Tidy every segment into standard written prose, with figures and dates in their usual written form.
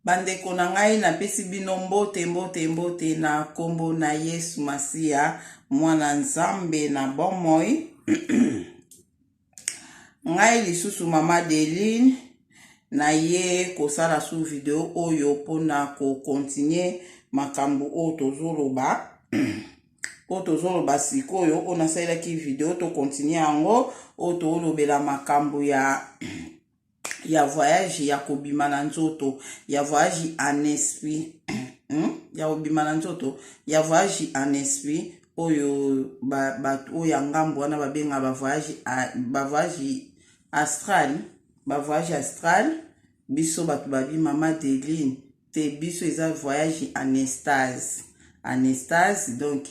Bandeko na ngai, napesi bino mbote, mbote, mbote na nkombo na Yesu Masiya, mwana Nzambe na bomoi. Ngai lisusu Mama Deline, naye kosala su video oyo mpona kokontinue makambo oyo tozoloba, oyo tozoloba sikoyo, oyo nasalelaki video, tokontinue yango, oyo tolobela makambo ya voyage ya kobima na nzoto, ya voyage en esprit, Ya kobima na nzoto, ya voyage en esprit, oyo bato oyo ya ngambo wana babenga bavoyage astral, bavoyage astral. Biso bato babi Mama Deline te, biso eza voyage en extase, en extase. Donc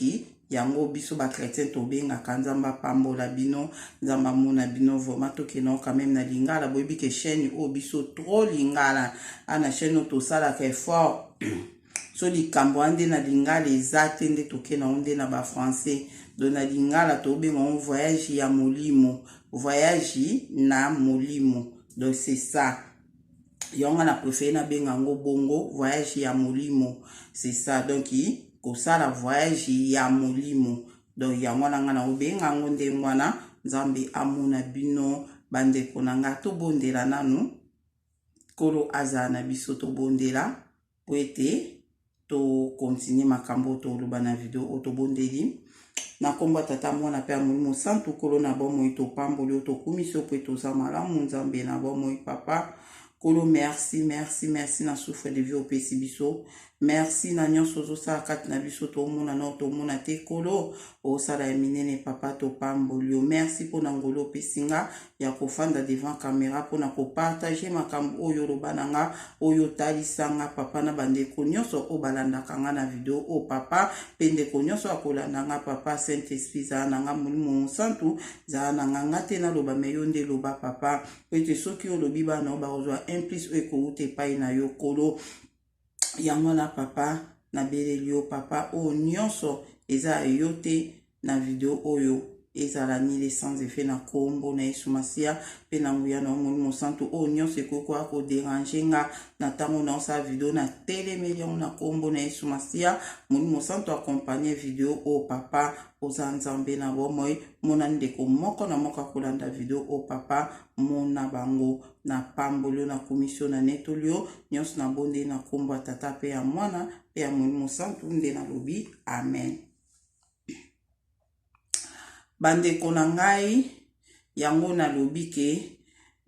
yango biso bachrétien tobengaka. Nzambe apambola bino, Nzambe amona bino vraiment. Tokende quand même na lingala. Boyebi ke chaîne oyo, biso trop lingala. Ana chaîne oyo tosalaka effort. So likambo wana nde na lingala eza te, nde tokende yango nde na bafrançais. Donc na lingala tobenga yango voyage ya molimo, voyage na molimo. Donc c'est ça, yango nga na préféré nabenga yango bongo, voyage ya molimo, c'est ça. Donc kosala voyage ya molimo, donc yango wana nga na kobenga yango ndenge wana. Nzambe amona bino, bandeko na nga. Tobondela nanu, Nkolo azala na biso. Tobondela po ete tokontinue makambo oyo toloba na video oyo. Tobondeli na nkombo ya Tata, Mwana mpe ya Molimo Santu. Nkolo na bomoi, topamboli oyo, tokumisi oyo po ete oza malamu, Nzambe na bomoi. Papa Nkolo, merci, merci, merci na souffle de vie opesi biso. Merci na nyonso ozosala kati na biso, tomona na tomona te. Nkolo, osala ya minene. Papa, topamboli yo. Merci mpona ngolu opesi nga ya kofanda devant caméra mpona kopartage makambo oyo oloba na nga, oyo otalisa nga, papa, na bandeko nyonso oyo balandaka nga na video oyo, papa, mpe ndeko nyonso akolanda nga. Papa, Saint Esprit, zala na nga. Molimo Mosantu, zala na nga. Nga te naloba, me yo nde loba, papa, po ete soki olobi, bana oyo bakozwa un plus oyo ekowuta epai na yo, Kolo. Yango wana, papa, nabeleli yo, papa, oyo nyonso eza ya yo te na video oyo ezala nile sans effet na nkombo na Yesu Masiya mpe na nguya na Molimo Santu. Oyo nyonso ekoki koya kodéranger nga na ntango na osala video, na telemeli yango na nkombo na Yesu Masiya. Molimo Santu, accompagne video oyo. Papa, oza Nzambe na bomoi. Mona ndeko moko na moko akolanda video oyo. Papa, mona bango. Na pamboli yo, na komisi yo, na netoli yo nyonso. Nabondeli na nkombo ya Tata mpe ya Mwana mpe ya Molimo Santu nde nalobi amen. Bandeko na ngai, yango nalobi ke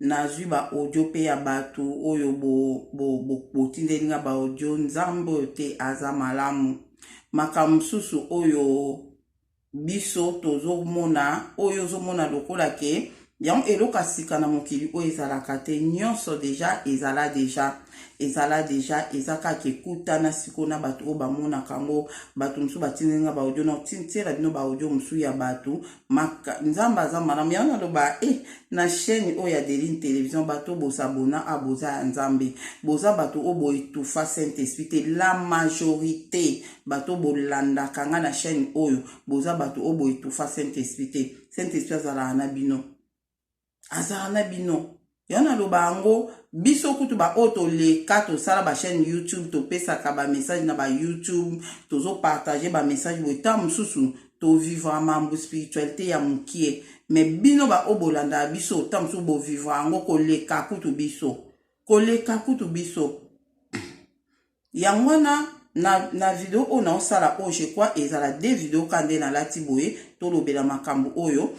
nazwi baaudio mpe ya bato oyo botindeli nga baaudio. Nzambe oyo te aza malamu. Makambo mosusu oyo biso tozomona, oyo ozomona lokola ke yango eloko ya sika na mokili oyo, ezalaka te. Nyonso déjà ezala, déjà ezala, déjà eza kaka ekutana sikoyo na bato oyo bamonaka yango. Bato mosusu batindeli nga baaudio, na tiela bino baaudio mosusu ya bato. Nzambe aza malamu. Yango naloba e na chaîne oyo ya Deline Télévision, bato bosabona a boza ya Nzambe, boza bato oyo boetufa Saint Esprit te. La majorité bato bolandaka nga na chaîne oyo, boza bato oyo boetufa Saint Esprit te. Saint Esprit azalaka na bino, azalaka na bino. Yango naloba yango, biso kutu baoyo toleka, tosala bachaîne YouTube, topesaka bamessage na baYouTube, tozopartage bamessage boye, ntango mosusu tovivre mambo spiritualité ya mokie. Mais bino baoyo bolandaka biso, ntango mosusu bovivre yango koleka kutu biso, koleka kutu biso. Yango wana na video oyo naosala oyo, je crois ezala de video ka nde nalati boye, tolobela makambo oyo.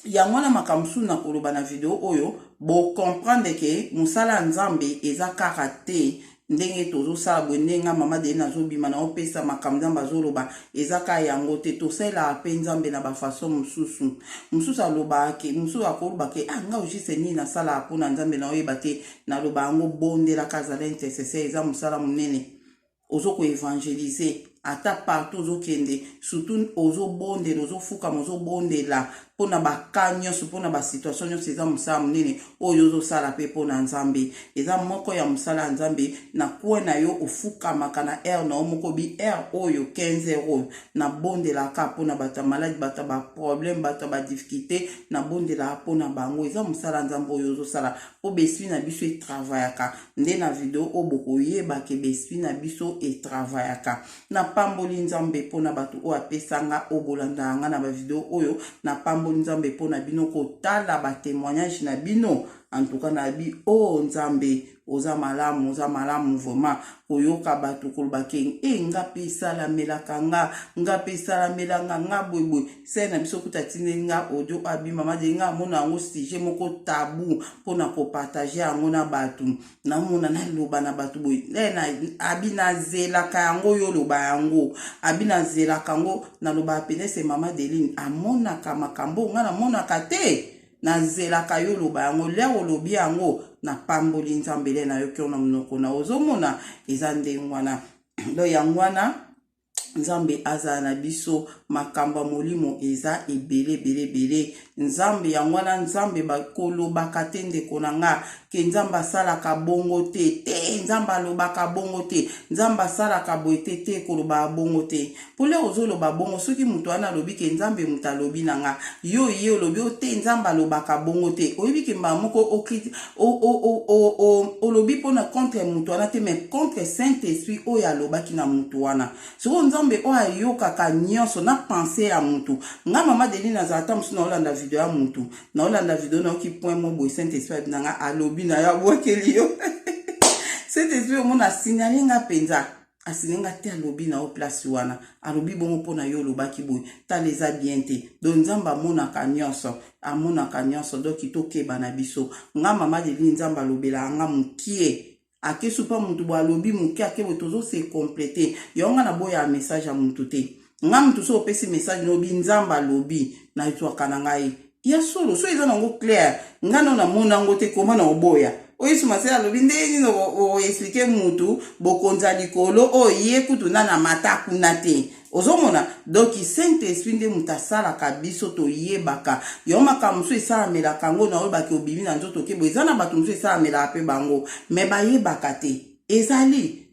Yango wana makambo mosusu na koloba na video oyo, bocomprendre ke mosala ya Nzambe eza kaka te ndenge tozosala boye, ndenge nga Mama Deli nazobima, naopesa makambo Nzambe azoloba. Eza kaka yango te. Tosalelaka mpe Nzambe na bafaçon mosusu. Mosusu alobaka ke, mosusu akoloba ke: "Ah, nga ojise nini nasalaka mpona Nzambe? Naoyeba te." Naloba yango, bondelaka, azala intercesseur, eza mosala monene. Ozokoévangéliser ata partout ozokende, surtout ozobondela, ozofukama, ozobondela. mpo na baka nyonso, mpo na basituation nyonso. Eza mosala monene oyo ozosala mpe mpo na Nzambe. Eza moko ya mosala ya Nzambe. Na coin na yo, ofukamaka na heure na yo moko bi heure oyo, 15 heure oyo, nabondelaka mpo na bato ya maladi, bato ya baproblème, bato ya badifficulté, nabondelaka mpo na bango. Eza mosala ya Nzambe oyo ozosala, mpo baesprit na biso etravayaka nde. Na video oyo bokoyeba ke baesprit na biso etravayaka. Napamboli Nzambe mpona bato oyo apesanga, oyo bolandaka nga na bavideo oyo. Napamboli Nzambe mpona bino, kotala batémoignage na bino. En tout cas, nayebi o oh, Nzambe oza malamu, oza malamu vraiment. Koyoka bato koloba ke e nga mpe esalamelaka nga, nga mpe esalamelanga nga boyeboye. Sere na biso kuta atindeli nga audio, abi: "Mama de nga amona yango sujet moko tabou mpona kopartager yango na bato. Namona naloba na bato boye." Abi nazelaka yango, oyo oloba yango. Abi nazelaka yango, nalobaka pene se mama Deline amonaka makambo nga namonaka te. Nazelaka yo oloba yango. Lere olobi yango, napamboli Nzambe. Le nayoki yo na monoko na, ozomona eza ndenge wana. Donc yango wana, Nzambe azala na biso. Makambo ya molimo eza ebele, ebele, ebele. Nzambe, yango wana Nzambe bakolobaka te. Ndeko na nga, ke Nzambe asalaka bongo te, te. Nzambe alobaka bongo te, Nzambe asalaka boye te, te. Kolobaka bongo te, mpo lere ozoloba bongo, soki moto wana alobi ke Nzambe moto alobi na nga, yo ye olobi o te, Nzambe alobaka bongo te, oyebi ke mbala moko olobi mpona contre moto wana te, mais contre Saint Esprit oyo alobaki na moto wana. Sikoyo Nzambe oyo ayokaka nyonso na pensée ya motu. Nga mama Deline, azala ta mosusu naolanda video ya motu, naolanda video, nayoki point mo boye, Saint Esprit na nga alobi na yo, abwakeli yo. Saint Esprit omona asignale nga mpenza, asine nga te, alobi na yo place wana, alobi bongo mpo na yo, olobaki boye, tala eza bien te. Donc Nzambe amonaka nyonso, amonaka nyonso. Donc tokeba na biso. Nga mama Deline, Nzambe alobelaka nga mokie, akesu mpa motu boye, alobi moke, ake boye, tozose compléter. Yango nga naboya message ya motu te. Nga motu so opesi message, nobi Nzambe alobi, nazwaka na ngai ya solo. So eza nango clair, nga no namona yango te, koma na oboya oyo Yesu Masiya alobi. Ndenge nini oexpliquer mutu bokonzi ya likolo oyo ye kutu nana mata kuna te? Ozomona, donc Saint Esprit nde moto asalaka biso toyebaka yango. Makambo mosusu esalamelaka yango na oyebaki obimi na nzoto ke boye. Eza na bato mosusu esalamelaka mpe bango, me bayebaka te. Ezali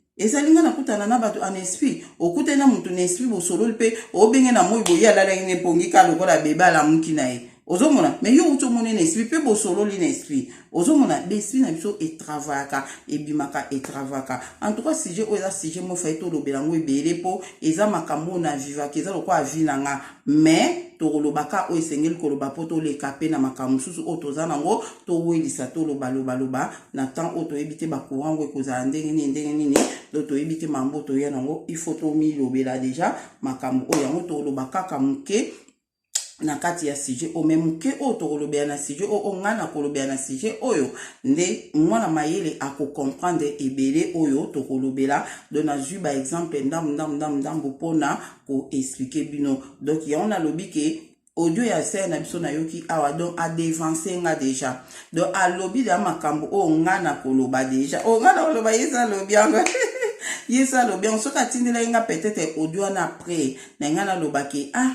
nga nakutana na bato en esprit. Okutani na motu na esprit, bosololi mpe, obenge na moi boye, alalaki na epongi ka lokola bebe, alamuki na ye. Ozomona, me yo outi omoni na esprit mpe bosololi na esprit. Ozomona, baesprit na biso etravayaka, ebimaka, etravayaka. En tout cas, sujet oyo eza sujet mo fai tolobela yango ebele, mpo eza makambo oyo navivaka, eza lokola vie na nga. Mais tokolobaka oyo esengeli koloba, mpo toleka mpe na makambo mosusu oyo toza nango. Towelisa, tolobalobaloba na temps oyo toyebi te bacourant ngo ekozala ndenge nini, ndenge nini. Donc toyebi te makambo toya nango, il faut tomilobela déjà makambo oyo. Yango toloba kaka moke na kati ya sujet oyo, me moke oyo tokolobela na sujet oyo, oyo ngai nakolobela na sujet oyo, nde mwana mayele akocomprendre ebele oyo tokolobela. Donc nazwi baexemple ndambu, ndambu, ndambu, ndambu mpona koexpliquer bino. Donc yango nalobi ke audio ya sere na biso nayoki awa, donc adevancer nga déjà. Donc alobi deya makambo oyo nga nakoloba déjà, oyo nga nakoloba, ye esa alobi yango, ye esa alobi yango. Soki atindelaki nga peut-être audio wana après na ngai, nalobaki: "Ah,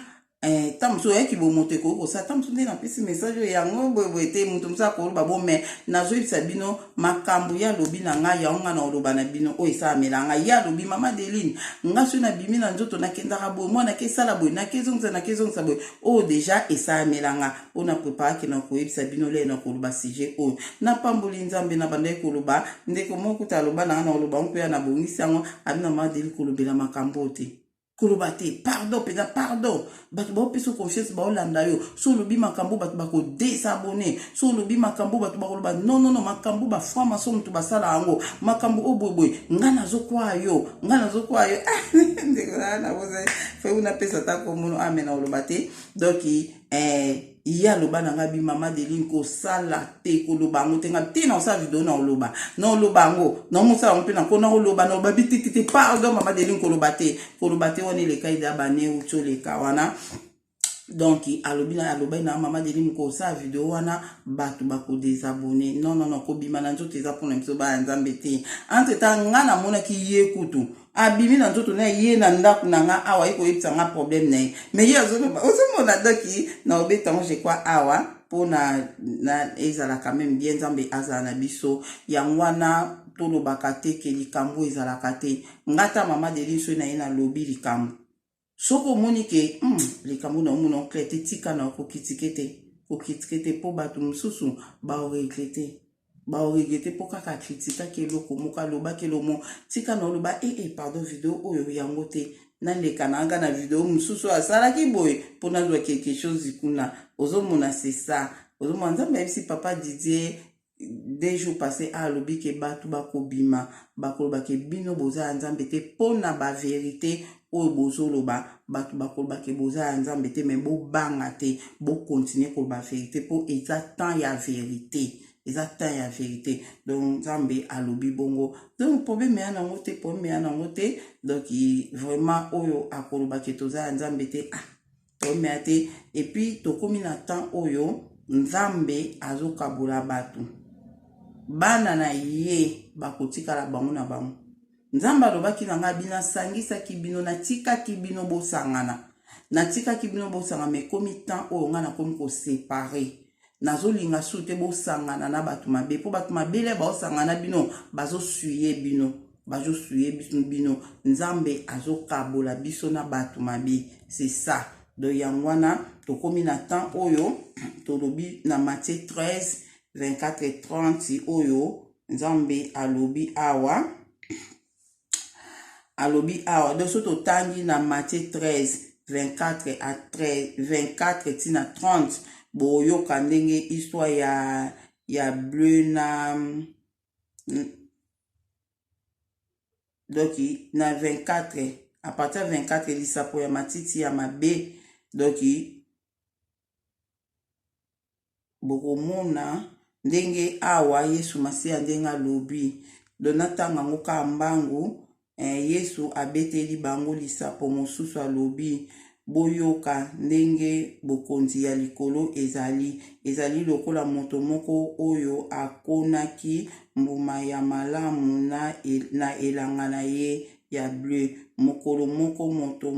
ta mosusu oyaki bo moto ekoki kosala ta mosusu nde napesi message oyo yango boyeboye te." Moto mosusu akoloba bo, me nazoyebisa bino makambo ye alobi na ngai, yango ngai na oloba na bino oyo esalamela ngai. Ye alobi: "Mama Deline, nga soki nabimi na nzoto, nakendaka boye, mwana nakesala boye, nakezongisa, nakezongisa boye." Oyo déjà esalamela nga, oyo na préparaki na koyebisa bino lelo na koloba sujet oyo. Napamboli Nzambe. Na bandaki koloba, ndeko moko kuta aloba na nga, na koloba mpe ya nabongisi yango, abi na mama Deli kolobela makambo oyo te, koloba te, pardon mpenza, pardon. Bato baopesa confiance, baolanda yo. So olobi makambo, bato bakodésabonner. So olobi makambo, bato bakoloba: "Non, non, non." Makambo bafranc maçon moto basala yango, makambo oyo boyeboye. Nga nazokwa yo, nga nazokwa yo. Ndeko nabosa, napesa ta komono ame na oloba te. Donc ye aloba na ngai bi: "Mama Deline, kosala te, koloba yango te." Nga te, na osala video, na oloba, na oloba yango, na omosala yango mpe nako na oloba, na oloba bi te, te, te, pardon mama Deline, koloba te, koloba te. Wana eleka ida bane uti oleka wana. Donc alobi na alobaki na mama Deline, kosala video wana bato bakodésabonner. Non, non, non, kobima na nzoto eza mpona biso baya Nzambe te. Entre temps nga namonaki ye kutu abimi na nzoto na ye na ndako na nga awa, ye koyebisa nga problème na ye, mais ye azoloba, ozomona. Donc na obetango, je crois, awa mpona na ezala quand même bien. Nzambe azala na biso. Yango wana tolobaka te ke likambo ezalaka te. Nga ta mama Deline, soki na ye nalobi likambo, soki omoni ke likambo na omona clair te, tika na kocritiquer te, kocritiquer te, mpo bato mosusu baoregretter, baoregretter mpo kaka acritiquaki eloko moko, alobaki elomo. Tika na oloba ee, pardon, video oyo yango te, naleka na nga na video mosusu oyo asalaki boye mpo nazwa quelque chose kuna. Ozomona, c'est ça. Ozomona, Nzambe ayebisi papa Didier 2 jours passé, alobi ke bato bakobima, bakoloba ke bino boza ya Nzambe te mpo na bavérité oyo bozoloba. Bato bakoloba ke boza ya Nzambe te, mais bobanga te, bocontinuer koloba vérité mpo eza temps ya vérité, eza temps ya vérité. Donc Nzambe alobi bongo. Donc problème ya nango te, problème ya nango te. Donc vraiment oyo akoloba ke toza ya Nzambe te, ah, problème ya te. Et puis tokómi na temps oyo Nzambe azokabola bato, bana na ye bakotikala bango na bango. Nzambe alobaki na ngai, bino asangisaki bino, natikaki bino bosangana, natikaki bino bosangana, mais ekomi temps oyo ngai nakomi koséparer. Nazolinga su te bosangana na bato mabe, mpo bato mabele baosangana na bino, bazosuye bino, bazosuye bino. Nzambe azokabola biso na bato mabe, c'est ça. Donc yango wana tokómi na temps oyo tolobi na Matthieu 13 24 30, oyo Nzambe alobi awa, alobi awa. Donc so totangi na Matthieu 13 24 à 13, 24 ntina 30, boyoka ndenge histoire ya blé na. Donc na 24, à partir ya 24, lisapo ya matiti ya mabe. Donc bokomona ndenge awa Yesu Masiya ndenge alobi. Donc natanga yango kaka mbangu. Yesu abeteli bango lisapo mosusu, alobi: "Boyoka ndenge bokonzi ya likolo ezali. Ezali lokola moto moko oyo akonaki mbuma ya malamu na elanga na ye ya blé. Mokolo moko moto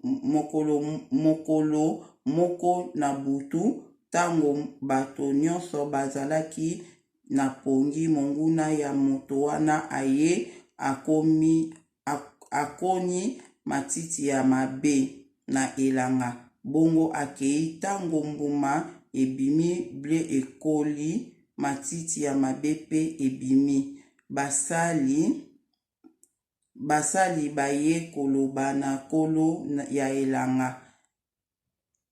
mokolo, mokolo moko na butu, ntango bato nyonso bazalaki na pongi, monguna ya moto wana aye, akomi akoni matiti ya mabe na elanga, bongo akei. Ntango mbuma ebimi, blé ekoli, matiti ya mabe mpe ebimi. Basali baye koloba na nkolo ya elanga: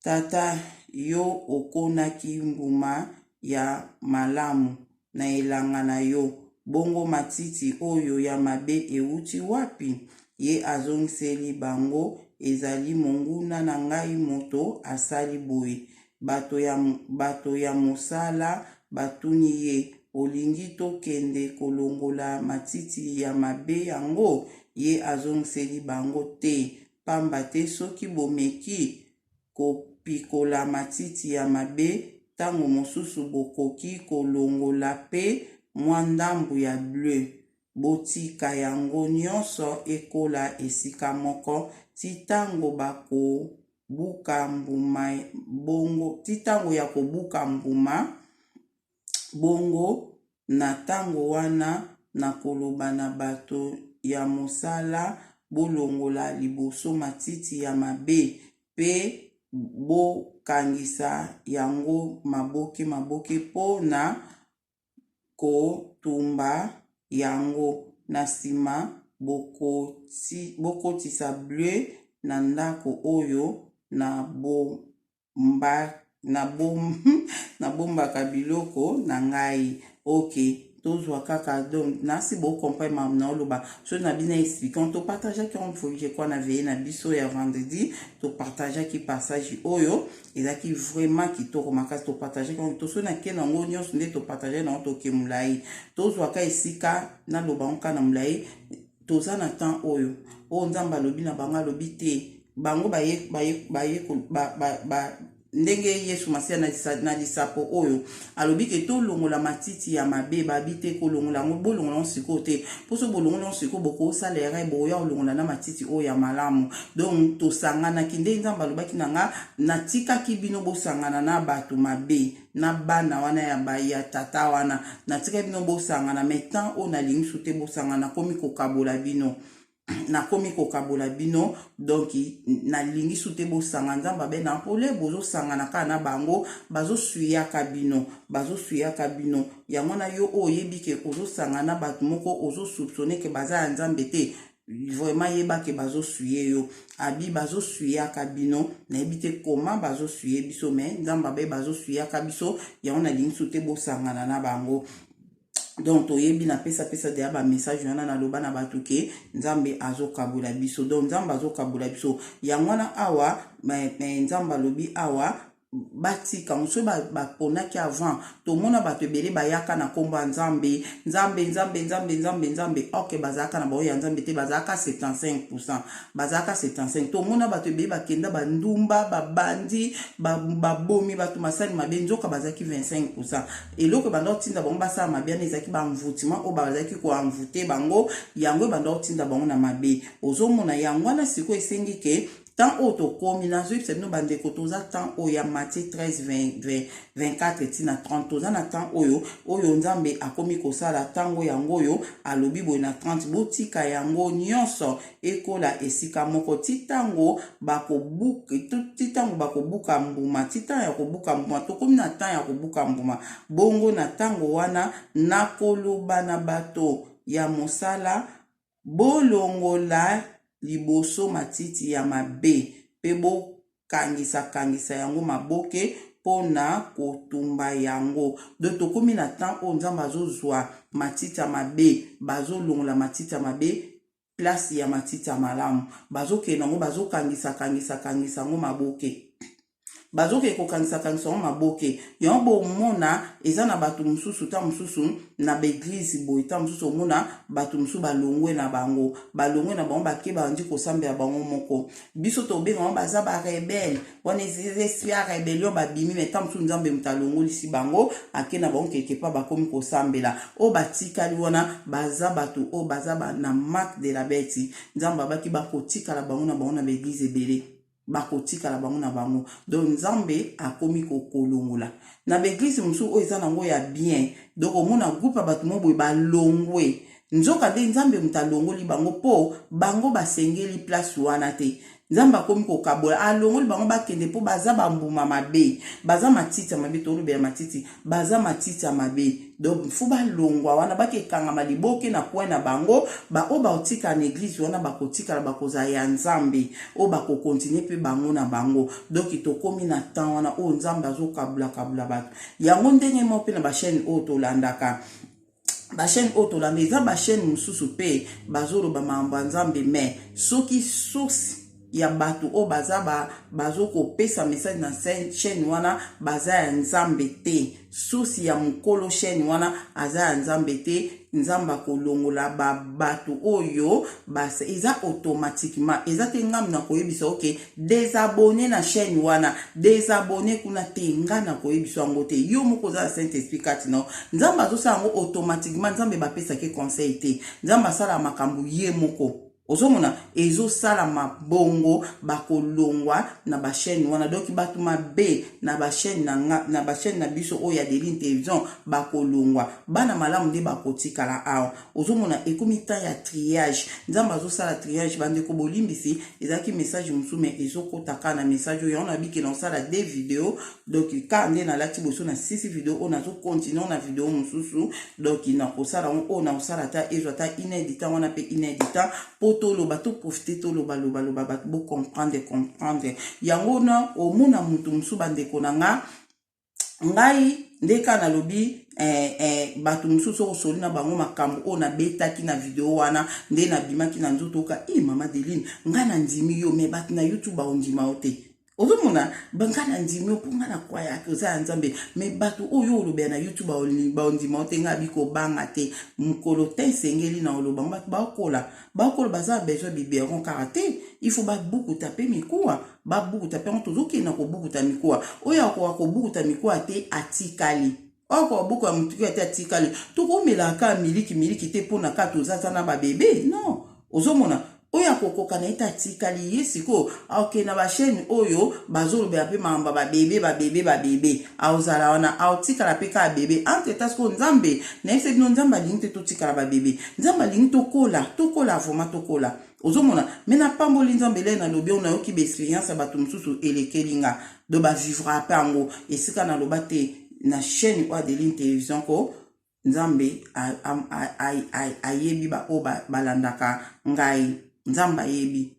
'Tata, yo okonaki mbuma ya malamu na elanga na yo, bongo matiti oyo ya mabe ewuti wapi?' Ye azongiseli bango: 'Ezali monguna na ngai moto asali boye.' Bato ya mosala batuni ye: 'Olingi tokende kolongola matiti ya mabe yango?' Ye azongiseli bango: 'Te, pamba te soki bomeki kopikola matiti ya mabe, ntango mosusu bokoki kolongola mpe mwa ndambu ya blé. Botika yango nyonso ekola esika moko ti ntango bakobuka mbuma. Bongo ti ntango ya kobuka mbuma, bongo na ntango wana nakoloba na bato ya mosala: Bolongola liboso matiti ya mabe mpe bokangisa yango maboke maboke mpo na kotumba yango. Na nsima bokotisa blé na ndako oyo nabombaka biloko na ngai.'" Ok, tozwa kaka. Donc nasi bocomprendre makambo na oloba. Soki na bino expliquant, topartageaki yango, je crois, na veillée na biso ya vendredi. Topartageaki passage oyo, ezalaki vraiment kitoko makasi. Topartageaki yango to soki nake nango nyonso nde topartage nango, toke molai. Tozwaka esika naloba yango kaka na molai. Toza na temps oyo Nzambe alobi na bango, alobi te. Bango baye, baye, baye, ba, ba, ba, ndenge Yesu Masiya na lisapo oyo alobi ke tolongola matiti ya mabe, babi te kolongola yango, bolongola yango sikoyo te, mpo so bolongola yango sikoyo bokosala erreur, bokoya kolongola na matiti oyo ya malamu. Donc tosanganaki nde Nzambe alobaki na nga, natikaki bino bosangana na bato mabe, na bana wana ya ba ya tata wana, natikaki bino bosangana, mais temps oyo nalingi su te bosangana, nakomi kokabola bino, nakomi kokabola bino. Donc nalingi su te bosanga. Nzambe abe na pole, bozosangana kaka na bango, bazosuyaka bino, bazosuyaka bino. Yango wana yo oyo oyebi ke ozosanga na bato moko ozosoupçonner ke baza ya Nzambe te, vraiment yeba ke bazosuye yo. Abi bazosuyaka bino, nayebi te koma bazosuye biso, mais Nzambe abe bazosuyaka biso, yango nalingi su te bosangana na bango. Donc toyebi, napesapesa deya bamessage wana, naloba na bato ke Nzambe azokabola biso. Donc Nzambe azokabola biso, yango wana awa Nzambe alobi awa batika mosusu baponaki avant. Tomona bato ebele bayaka na nkombo ya Nzambe, Nzambe, Nzambe, Nzambe, Nzambe, Nzambe, ok, bazalaka na bango ya Nzambe te, bazalaka 75%, bazalaka 75. Tomona bato ebele bakenda bandumba, babandi, babomi bato, masali mabe, nzoka bazalaki 25%. Eloko ebanda kotinda bango basala mabe wana ezalaki baenvoûtement oyo bazalaki koenvoûter bango, yango ebanda kotinda bango na mabe. Ozomona yango wana sikoyo esengi ke temps oyo tokomi, nazoyebisa bino bandeko, toza temps oyo ya Matthieu 13 24 ntina 30. Toza na temps oyo Nzambe akomi kosala ntango yango oyo alobi boye na 30: botika yango nyonso ekola esika moko ti ntango bakobuka, ti ntango bakobuka mbuma, ti ntango ya kobuka mbuma. Tokomi na temps ya kobuka mbuma. Bongo na ntango wana nakoloba na bato ya mosala: bolongola liboso matiti ya mabe mpe bokangisa-kangisa yango maboke mpona kotumba yango. Donc tokómi na temps oyo Nzambe azozwa matiti ya mabe, bazolongola matiti ya mabe, place ya matiti ya malamu. Bazokende yango, bazokangisa kangisa kangisa yango maboke, bazokende kokangisa kangisa yango maboke. Yango bomona eza na bato mosusu, ta mosusu na baéglise boye, ta mosusu omona bato mosusu balongwe na bango, balongwe na bango, bake bandi kosambela bango moko. Biso tobenga bango baza barebelles, wana esprit ya rébellion, babimi. Mais ta mosusu Nzambe moto alongolisi bango, ake na bango quelque part, bakomi kosambela. Oyo batikali wana baza bato oyo baza na marque de la bête. Nzambe abaki bakotikala bango na bango na baéglise ebele, bakotikala bango na bango. Donc Nzambe akomi kokolongola na baéglise mosusu oyo eza nango ya bien. Donc omona groupe ya bato mo boye balongwe, nzoka nde Nzambe moto alongoli bango, mpo bango basengeli place wana te. Nzambe akomi kokabola, alongoli bango bakende, mpo baza bambuma mabe, baza matiti ya mabe. Tolobela matiti, baza matiti ya mabe. Donc faut balongwa wana, bakekangama liboke na coin na bango. Baoyo bakotikala na église wana bakotikala, bakozala ya Nzambe, oyo bakocontinuer mpe bango na bango. Donc tokómi na temps wana oyo Nzambe azokabulakabula bato. Yango ndenge moko mpe na bachaîne oyo tolandaka, bachaîne oyo tolanda eza bachaîne mosusu mpe bazoloba makambo ya Nzambe, mais soki source ya bato oyo baza bazokopesa message na chaîne wana baza ya Nzambe te, source ya mokolo chaîne wana aza ya Nzambe te, Nzambe akolongola bato oyo. Eza automatiquement, eza te ngambi na koyebisa oke désabonner na chaîne wana, désabonner kuna te. Nga na koyebisa yango te, yo moko oza na Saint Esprit kati na yo. Nzambe azosala yango automatiquement. Nzambe bapesaki conseil te, Nzambe asala makambo ye moko. Ozomona ezosalama bongo, bakolongwa na bachaîne wana. Donc bato mabe na bachaîne na, na bachaîne na biso oyo ya Deline Télévision bakolongwa, bana malamu nde bakotikala awa. Ozomona ekomi temps ya triage, Nzambe azosala triage. Bandeko, bolimbisi, ezalaki message mosusu, mais ezokota kaka na message oyo. Yango nabiki na osala de video. Donc kaka nde nalati boso na sisi video oyo, nazocontinuer na video mosusu. Donc nakosala yango oyo nakosala, ata ezwa ata une heure du temps wana mpe une heure du temps, mpo toloba, toprofiter, toloba lobaloba, bato bocomprendre, comprendre yango. Na omona motu mosusu, bandeko na nga, ngai nde kaka nalobi bato mosusu okosoli na bango makambo oyo nabetaki na video wana, nde nabimaki na nzoto oka e mama Deline, ngai nandimi yo, mais bato na YouTube baondima yo te. Ozomona nga na ndimi yo mpo nga na kwayaki oza ya Nzambe, me bato oyo olobela na YouTube baondima yo te. Nga abi kobanga te, mokolo te esengeli na oloba ngo. Bato baokola, baokola, baza na besoin biberon kaka te, il faut babukuta mpe mikuwa, babukuta mpe yango. Tozokende na kobukuta mikuwa. Oyo akoka kobukuta mikuwa te, atikali. Oyo akoka kobukuta mikuwa te, atikali. Tokomelaka kaka miliki miliki te mpona kaka tozaza na babebe, non. Ozomona, oyo akokoka na ye te, atikali. Ye sikoyo akokende na bachaîne oyo bazolobela mpe makambo ya babebe, babebe, babebe, aozala wana, aotikala mpe kaka bebe. Entre temps sikoyo, Nzambe, nayebisa bino, Nzambe alingi te totikala babebe. Nzambe alingi tokola, tokola vraiment, tokola. Ozomona, me napamboli Nzambe. Ele nalobi oyo, nayoki baexpérience ya bato mosusu, elekeli nga. Do bavivra mpe yango esika naloba te na chaîne oyo Adeline Télévision ko. Nzambe ayebi baoyo balandaka ngai. Nzambe ayebi,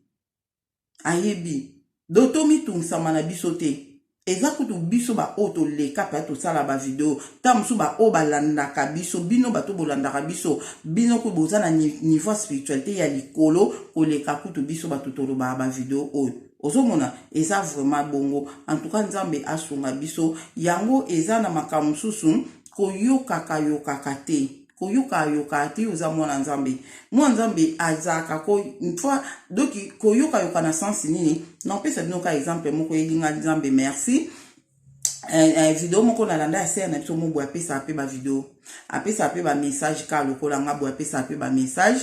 ayebi. Do tomitungisama na biso te. Eza kutu biso baoyo toleka mpe tosala bavideo ntango mosusu, baoyo balandaka biso, bino bato bolandaka biso, bino kutu boza na niveau ya spiritualité ya likolo koleka kutu biso bato tolobaka bavideo oyo. Ozomona, eza vraiment bongo. En tout cas, Nzambe asunga biso. Yango eza na makambo mosusu koyokaka yokaka te, koyoka yokaka te. Oza mwana Nzambe, mwana Nzambe azalaka ko fois. Donc koyokayoka na sens nini? Napesa bino ka exemple moko elinga Nzambe merci. Video moko nalanda ya sœur na biso mo boye, apesaka mpe bavideo, apesaka mpe bamessage kaka lokola nga boye, apesaka mpe bamessage.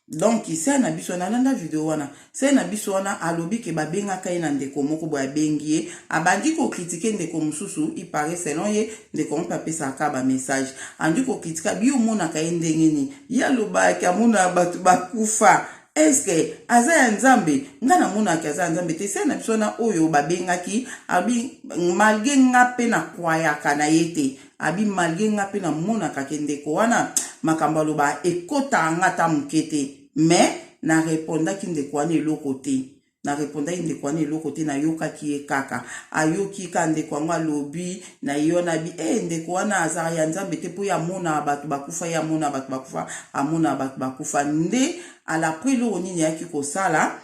Donc sœur na biso, nalanda video wana, sœur na biso wana alobi ke babengaka ye na ndeko moko boye, abengi ye, abandi kocritiquer ndeko mosusu. Il paraît, selon ye, ndeko mpe apesaka bamessage, andi kocritiquer bi omonaka ye ndenge nini. Ye alobaki amona bato bakufa, eske aza ya Nzambe? Ngai namonaki aza ya Nzambe te. Sœur na biso wana oyo babengaki abi, malgré nga mpe nakwayaka na ye te, abi malgré nga mpe namonaka ke ndeko wana makambo aloba ekotaka nga ata moke te, mais narépondaki ndeko wana eloko te, narépondaki ndeko wana eloko te, nayokaki ye kaka. Ayoki kaka ndeko yango alobi na ye wana, abi e ndeko wana azalaka ya Nzambe te mpo ye amonaka bato bakufa, ye amonaka bato bakufa, amonaka bato bakufa. Nde alapres eloko nini ayaki kosala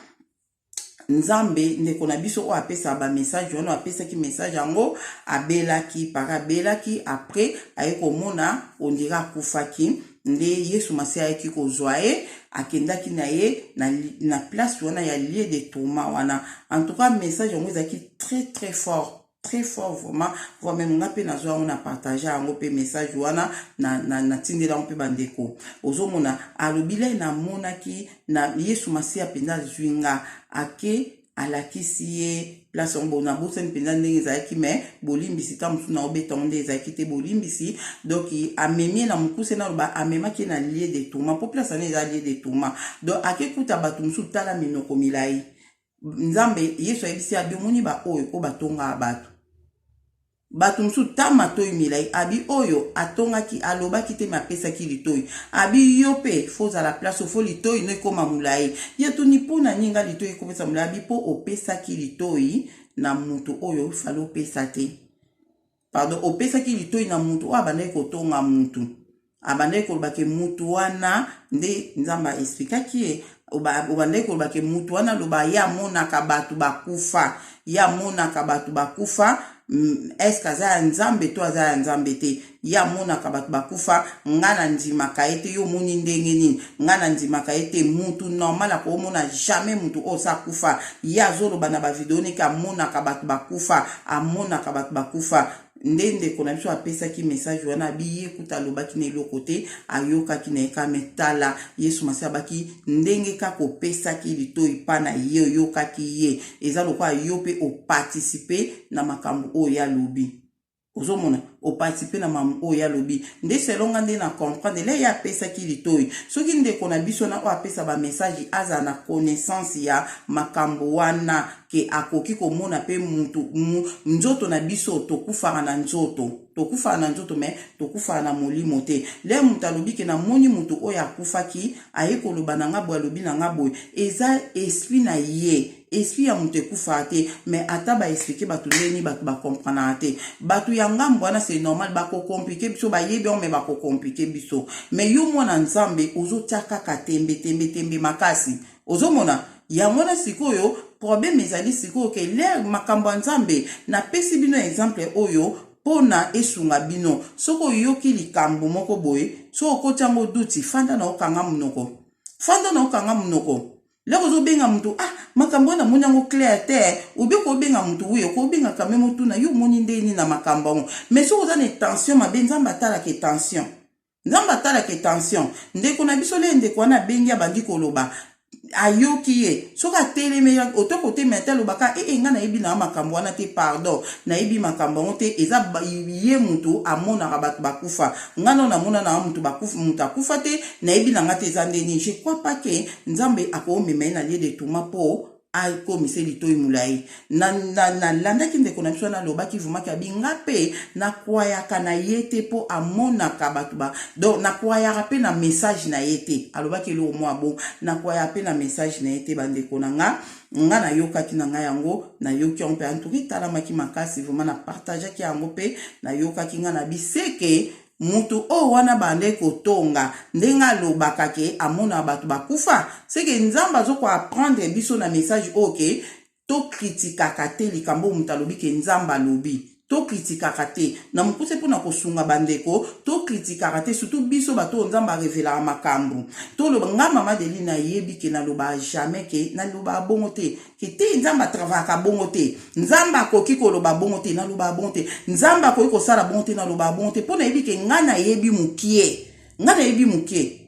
Nzambe, ndeko na biso oyo apesaka bamessage wana, apesaki message yango, abelaki para, abelaki. Après aye komona on dirait akufaki. Nde Yesu Masi ayaki kozwa ye, akendaki na ye na place wana ya lieu de tourment wana. En tout cas, message yango ezalaki très très fort, très fort vraiment, voire même nga mpe nazwa yango, na partage yango mpe message wana, natindela yango mpe bandeko. Ozomona, alobi lai namonaki na Yesu Masiya mpenza azwi nga, ake alakisi ye place yango. Bon, nabosani mpenza ndenge ezalaki, mais bolimbisi, ta mosusu naobeta yango nde ezalaki te, bolimbisi. Donc amemi ye na mokuse, naloba amemaki ye na lieu de tourment, mpo place wana eza lieu de tourment. Donc akekuta bato mosusu, tala minoko milai. Nzambe Yesu ayebisi abi: omoni baoyo oyo batongaka bato, bato mosusu ta matoi milai. Abi oyo atongaki alobaki te, me apesaki litoi. Abi yo mpe faut ozala place, faut litoi no ekóma molai. Ye tuni: mpo na nini nga litoi ekopesa molai? Abi mpo opesaki litoi na moto oyo fallait opesa te. Pardon, opesaki litoi na motu oyo abandaki kotonga mutu, abandaki koloba ke mutu wana nde Nzambe aexpliquaki ye. Obandaki koloba ke mutu wana aloba ye amonaka bato bakufa, ye amonaka bato bakufa. Est-ce aza ya Nzambe to aza ya Nzambe te? Ye amonaka bato bakufa, nga na ndimaka ye te. Yo omoni ndenge nini? Nga na ndimaka ye te. Mutu normal akomona jamais mutu oyo sa akufa. Ye azoloba na bavideo neke amonaka bato bakufa, amonaka bato bakufa. Nde ndeko na biso apesaki message wana, abi ye kuta alobaki na eloko te, ayokaki na ye kame. Tala, Yesu Masi abaki ndenge kaka opesaki litoi mpa na ye, oyokaki ye, eza lokola yo mpe oparticiper na makambo oyo alobi. Ozomona, oparticiper na makambo oyo alobi. Nde selon nga nde na comprendre le ye apesaki litoi. Soki ndeko na biso na oyo apesa bamessage azala na connaissance ya makambo wana ke akoki komona mpe mutu nzoto na biso, tokufaka na nzoto, tokufaka na nzoto, me tokufaka na molimo te. Le moto alobi ke namoni motu oyo akufaki, aye koloba na nga boye, alobi na nga boye, eza esprit na ye. Esprit ya moto ekufaka te. Mais ata baexpliquer bato ndeni, bato bacomprenaka te. Bato ya ngambo wana, c'est normal, bakocompliquer biso, bayebi yango, me bakocompliquer biso. Mais yo mwana Nzambe, ozotia kaka tembe, tembe, tembe makasi. Ozomona. Yango wana sikoyo problème ezali sikoyo ke lere makambo ya Nzambe. Napesi bino exemple oyo mpona esunga bino. Soki oyoki likambo moko boye, soki okoti yango duti, fanda na okanga monoko, fanda na okanga monoko. Lere ozobenga motu, ah, makambo oyo namoni yango clair te, obi kobenga motu, oui, okobenga quand même, otuna yo omoni ndeni na makambo yango. Mais soki oza na intention mabe, Nzambe atalaka intention, Nzambe atalaka intention. Ndeko na biso le ndeko wana abengi, abandi koloba, ayoki ye. Soki atelemi, oto kotemela te, alobaka ee, ngai nayebi na makambo wana te, pardon, nayebi makambo yango te. Eza ye motu amonaka bato bakufa, ngai nano namona na motu bakufa, moto akufa te, nayebi na ngai te eza ndeni. Je crois pas ke Nzambe akomema ye na lieu de tourment mpo akomise litoi molai. Nalandaki ndeko na biso wana, alobaki vumaki abi nga mpe nakwayaka na ye te mpo amonaka bato ba, donc nakwayaka mpe na message na ye te. Alobaki eloko mwa bon, nakwayaka mpe na message na ye te. Bandeko na nga, nga nayokaki na ngai yango, nayoki yango mpe antuka etalamaki makasi vraiment. Napartageaki yango mpe nayokaki nga na biseke mutu oyo wana bande kotonga ndenge alobaka ke amona bato bakufa. Seke Nzambe azokoapprendre biso na message oyo ke tokritikaka te likambo oyo moto alobi ke Nzambe alobi. Tokritikaka te na mokuse mpona kosunga bandeko, tokritikaka te, surtout biso bato oyo Nzambe arevelaka makambo. Toloba, nga mama Deli nayebi ke nalobaka jamais ke nalobaka bongo te, ke te Nzambe atravayaka bongo te, Nzambe akoki koloba bongo te, nalobaka bongo te, Nzambe akoki kosala bongo te, nalobaka bongo te, mpo nayebi ke nga nayebi mokie, nga nayebi mokie,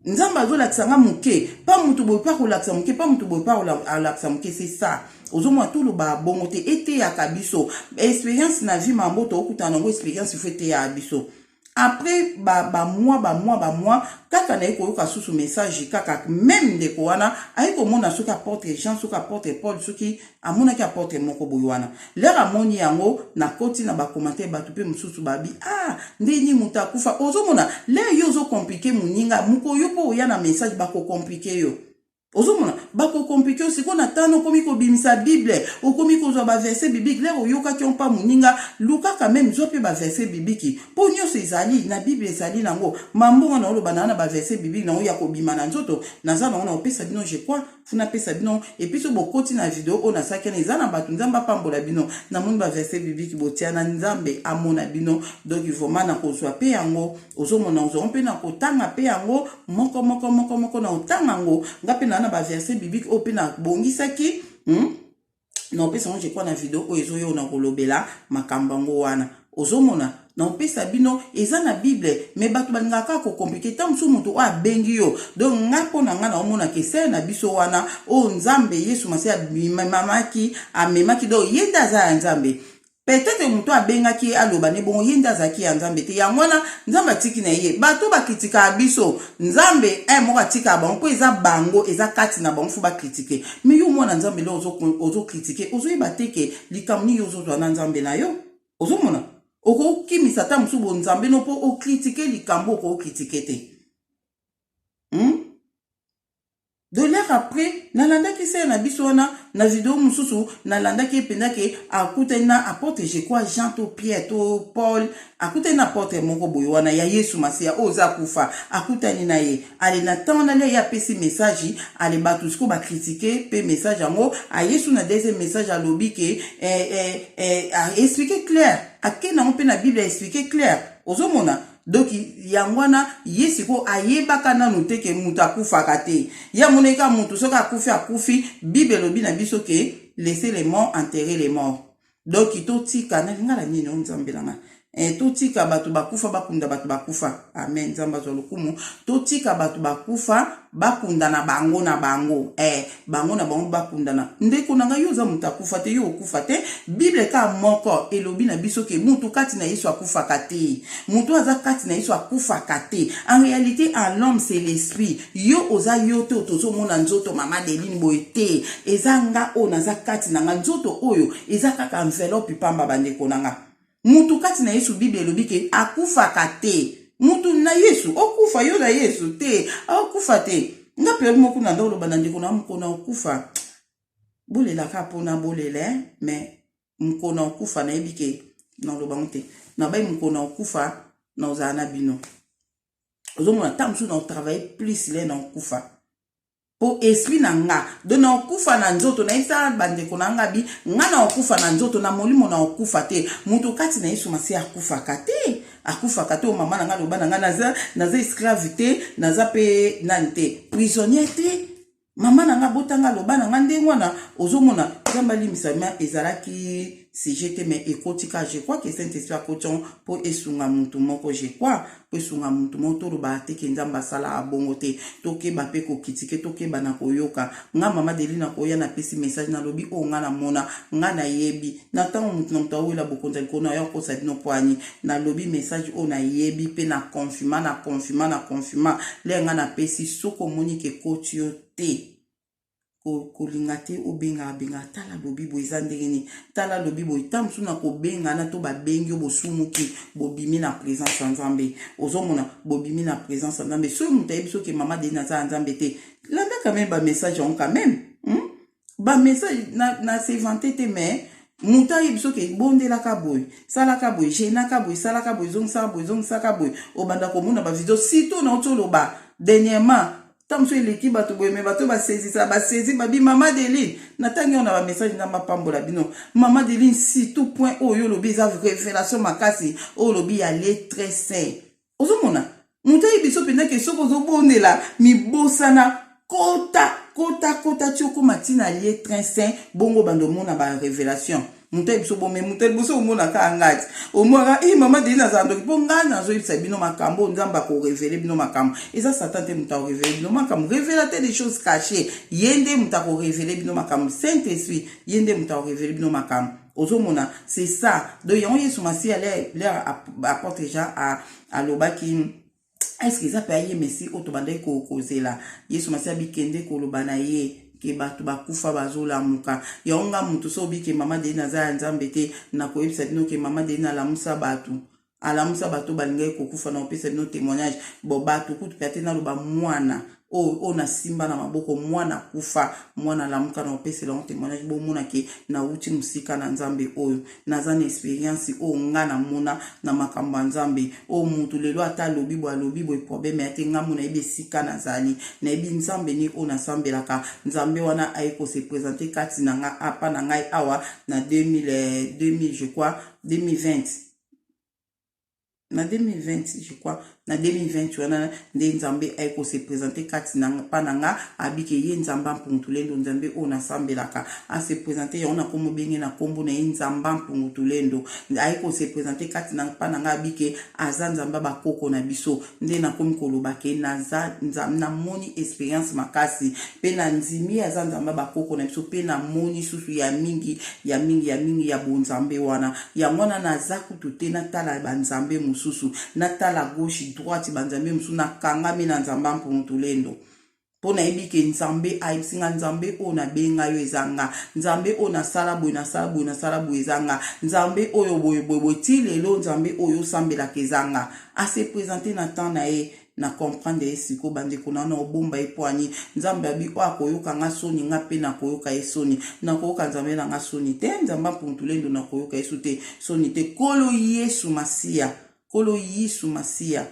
Nzambe azolakisa nga moke pa motu boye mpe akolakisa moke pa motu boye mpe alakisa moke. C'est ça, ozomona, tolobaka bongo te. Eteyaka biso expérience na vie, mambo tookutana nango, expérience ifo eteyaka biso. Après bamois, bamois, bamois kaka, naye koyoka susu message kaka même ndeko wana aye komona soki apôtre Jean, soki apôtre Paul, soki amonaki apôtre moko boye wana. Lere amoni yango, nakoti na bacommentaire, bato mpe mosusu babi: ah, ndeni moto akufa. Ozomona, lere yo ozocompliquer moninga moko, yo mpo oya na message, bakocompliquer yo. Ozomona, bakocompliquer yo. Sikoyo na tano okomi kobimisa Bible, okomi kozwa baverset biblique. Lere oyokaki yo mpa moninga, lukaka même zwa mpe baverset biblique, mpo nyonso ezali na Bible, ezali nango mambongo na oloba na na baverset biblique nango ya kobima na nzoto. Naza nango na kopesa bino, je crois funa apesa bino. Et puis so bokoti na video oyo nasalaki wana, eza na bato, Nzambe apambola bino, namoni baverset biblique botia na, Nzambe amona bino. Donc vraiment nakozwa mpe yango, ozomona, ozwango mpe na kotanga mpe yango moko moko moko moko na kotanga yango. Nga mpe naa na baverset biblique oyo mpe nabongisaki, Na opesa yango, je crois, na video oyo ezoyo na kolobela makambo yango wana. Ozomona, na opesa bino, eza na Bible. Mais bato balingaka kaka kocompliquer. Ntango mosusu moto oyo abengi yo, donc nga mpo na nga naomonaka esere na biso wana oyo Nzambe Yesu Masi amemaki, amemaki, donc ye nde aza ya Nzambe. Peut-être moto abengaki ye aloba ne bongo, ye nde azalaki ya Nzambe te. Yango wana Nzambe atiki na ye bato bakritikaka biso. Nzambe un moko atikaka bango mpo eza bango, eza kati na bango, faut bacritiquer. Mais yo mwana Nzambe, le ozocritiquer, ozoyeba te ke likambo nini yo ozozwa na Nzambe na yo. Ozomona, okokimisa ata mosusu bonzambe no mpo ocritiquer likambo okocritiquer te, De l'heure après, nalandaki sere na biso wana na video mosusu, nalandaki ye mpenza ke akutani na apôtre, je crois Jean to Pierre to Paul, akutani na apôtre moko boye wana ya Yesu Masiya oyo oza akufa, akutani na ye. Ale na ntango wana ye apesi message, ale bato sikoyo bacritiquer mpe message yango. Ayesu na deuxième message alobi ke explique clair, ake nango mpe na Bible, explique clair. Ozomona, donc yango wana ye sikoyo ayebaka nanu te ke moto akufaka te. Ye amonaki kaka motu soki akufi, akufi. Bible elobi na biso ke laisser les morts enterrer les morts. Donc totika na lingala nini o Nzambe na nga, totika bato bakufa bakunda bato bakufa. Amen, Nzambe azwa lokumu. Totika bato bakufa bakunda na bango na bango, bango na bango bakundana. Ndeko na ngai, yo oza moto akufa te, yo okufa te. Bible kaka moko elobi na biso ke motu kati na Yesu akufaka te, motu aza kati na Yesu akufaka te. En réalité, en l'homme, c'est l'esprit. Yo oza yo te, tozomona nzoto mama Deline boye te, eza nga oyo naza kati na nga. Nzoto oyo eza kaka enveloppe pamba. Bandeko na nga, mutu kati na Yesu, Bible elobi ke akufaka te. Mutu na Yesu okufa, yo na Yesu te, akufa te. Nga période moko na nda oloba na ndeko na mokona okufa, bolelaka mpona bolela, mais mokona okufa, nayebi ke naloba ngo te, nabai mokona okufa, naozala na bino. Ozomona, ntango mosusu na otravaille plus le na okufa. Po esprit na nga donc na okufa na nzoto, nayebisa bandeko na nga bi nga na okufa na nzoto, na molimo na okufa te. Moto kati na Yesu Masiya akufaka te, akufaka te. Oyo mama na nga aloba na nga, naza esclave te, naza pe nani te, prisonnier te. Mama na nga abota nga, aloba na nga ndenge wana. Ozomona, Nzambe alimbisa, ma ezalaki sujet te, mais ekoti kaka. Je crois que Saint Esprit akoti yango mpo esunga mutu moko. Je crois mpo esunga mutu moko. Tolobaka te ke Nzambe asalaka bongo te. Tokeba mpe kokitike, tokeba na koyoka. Nga mama Delina koya, napesi message, nalobi oyo nga namona, nga nayebi. Na ntango mutu na moto awela bokonzi ya likolo na yo akosa bino pwani. Nalobi message oyo nayebi mpe na confirma, na confirma, na confirma le nga napesi. Soki omoni ke ekoti yo te, kolinga te, obengaka bengaka, tala lobi boye eza ndenge nini, tala lobi boye. Ta mosusu na kobengana to babengi yo, bosumuki, bobimi na présence ya Nzambe. Ozomona, bobimi na présence ya Nzambe. Soki moto ayebi soki mama Deni aza ya Nzambe te, landa quand même bamessage yango quand même, Bamessage na s'invente te, mais moto ayebi soki ebondelaka boye, salaka boye, genaka boye, salaka boye, ezongisaka boye, ezongisaka boye. Obanda komona bavideo, surtout nauti oloba dernièrement. Ntango mosusu eleki bato boye, me bato basezisa basezi babi mama Deline. Natangi oyo na bamessage. Nzambe apambola bino. Mama Deline, surtout point oyo olobi eza révélation makasi. Oyo olobi ya le très saint, ozomona moto ayebi so mpenza ke soki ozobondela, mibosana, kota, kota, kota ti okóma ntina lieu très saint. Bongo bando omona barévélation. Moto ayebi so bome moto liboso omonaka nga ti omonaka i mama Deli nazala ndoki, mpo ngai nazoyebisa bino makambo. Nzambe akorévéler bino makambo, eza Satan te. Moto akorévéler bino makambo, révélateur des choses cachées, ye nde moto akorévéler bino makambo. Saint Esprit, ye nde moto akorévéler bino makambo. Ozomona, c'est ça. Donc yango Yesu Masiya, l'heure apôtre Jean alobaki: est ce que eza mpe aye Messie oyo tobandaki kozela? Yesu Masiya bikende koloba na ye ke bato bakufa bazolamuka. Yango nga motu so obi ke mama Deni aza ya Nzambe te, nakoyebisa bino ke mama Deni alamusa bato, alamusa bato balingaki kokufa. Na kopesa bino témoignage. Bon, bato kutu mpe ate naloba mwana oyo nasimba na maboko, mwana kufa, mwana alamuka. Na kopesela yango témoignage, bomona ke nawuti mosika na Nzambe oyo, naza na expérience oyo nga namona na makambo ya Nzambe oyo. Mutu lelo ata alobi boye, alobi boye, problème ya te. Nga mo nayebi esika nazali, nayebi Nzambe ni oyo nasambelaka. Nzambe wana aye kose présenter kati na nga, apa na ngai awa na 2000, 2000 je crois, 2020, na 2020 je crois. Na 2020 wana nde Nzambe aye kose présenter kati na mpa na nga. Abike ye Nzambe Ampungutulendo, Nzambe oyo nasambelaka, ase présenter. Yango nakomo obenge na nkombo na ye, Nzambe Ampungutulendo. Aye kose présenter kati na mpa na nga, abike aza Nzambe bakoko na biso. Nde nakomi koloba ke naza, namoni expérience makasi mpe na ndimi aza Nzambe bakoko na biso, mpe namoni susu ya mingi, ya mingi, ya mingi ya bonzambe wana. Yango wana naza kutu te natala banzambe mosusu, natala gauche, droite, banzambe mosusu. Nakangami na Nzambe Ampungutulendo, mpo nayebi ke Nzambe ayebisi nga: Nzambe oyo nabenga yo eza nga, Nzambe oyo nasala boye, nasala boye, nasala boye, eza nga, Nzambe oyo boye boye boye ti lelo, Nzambe oyo osambelaka eza nga. Ase présenter na temps na ye, na comprendre ye. Sikoyo bandeko na wana obomba ye poani. Nzambe abi oyo akoyoka nga soni, nga mpe nakoyoka ye soni. Nakoyoka Nzambe na nga soni te. Nzambe Ampungutulendo, nakoyoka yesu te soni te. Kolo Yesu Masiya, Kolo Yesu Masiya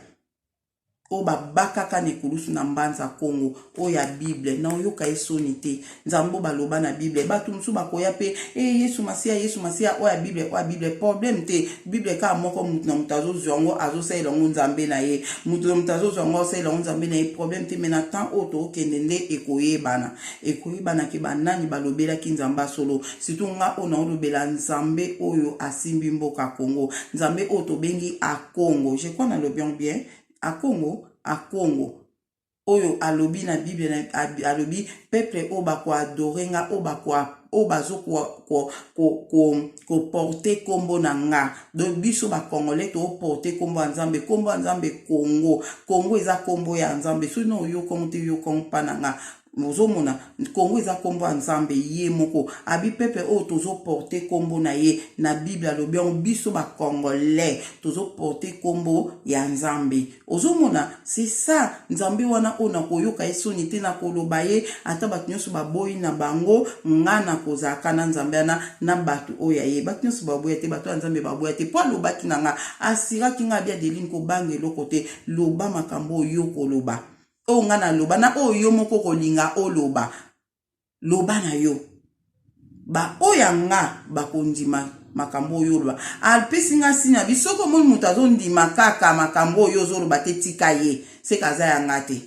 oyo babakaka na ekulusu na Mbanza Kongo, oyo ya Bible, na oyoka ye soni te. Nzambe oyo baloba na Bible, bato mosusu bakoya mpe e Yesu Masiya, Yesu Masiya oyo ya Bible, oyo ya Bible, problème te. Bible kaka moko, motu na moto azozwa yango, azosalela yango Nzambe na ye. Motu na moto azozwa yango, azosalela yango Nzambe na ye, problème te. Mais na temps oyo tookende nde ekoyebana, ekoyebana ke banani balobelaki Nzambe asolo. Surtout nga oyo naolobela Nzambe oyo asimbi mboka Kongo, Nzambe oyo tobengi Akongo. Je crois nalobi yango bien, Akongo, Akongo oyo alobi na Bible, alobi peuple oyo bakoadorer nga, oyo bako oyo bazo koporter nkombo na nga. Donc biso bacongolais toporter nkombo ya Nzambe, nkombo ya Nzambe Kongo. Kongo eza nkombo ya Nzambe. Soki na oyokango te, yokango mpa na nga. Ozomona, Kongo eza nkombo ya Nzambe ye moko. Abi peuple oyo tozoporter nkombo na ye na Bible, alobi yango, biso bacongolais tozoporter nkombo ya Nzambe. Ozomona, c'est ça. Nzambe wana oyo nakoyoka ye soni te, nakoloba ye ata bato nyonso baboyi na bango. Nga nakozalaka na Nzambe wana na bato oyo ya ye. Bato nyonso baboya te, bato ya Nzambe baboya te, mpo alobaki na nga, asiraki nga abi: Adeline, kobanga eloko te, loba makambo oyo koloba. Oyo nga naloba na oyo yo moko okolinga oloba, loba na yo. Ba oyo ya nga bakondima makambo oyo oloba. Apesi nga signe abi soki omoni moto azondima kaka makambo oyo ozoloba te, tika ye, seke aza ya nga te.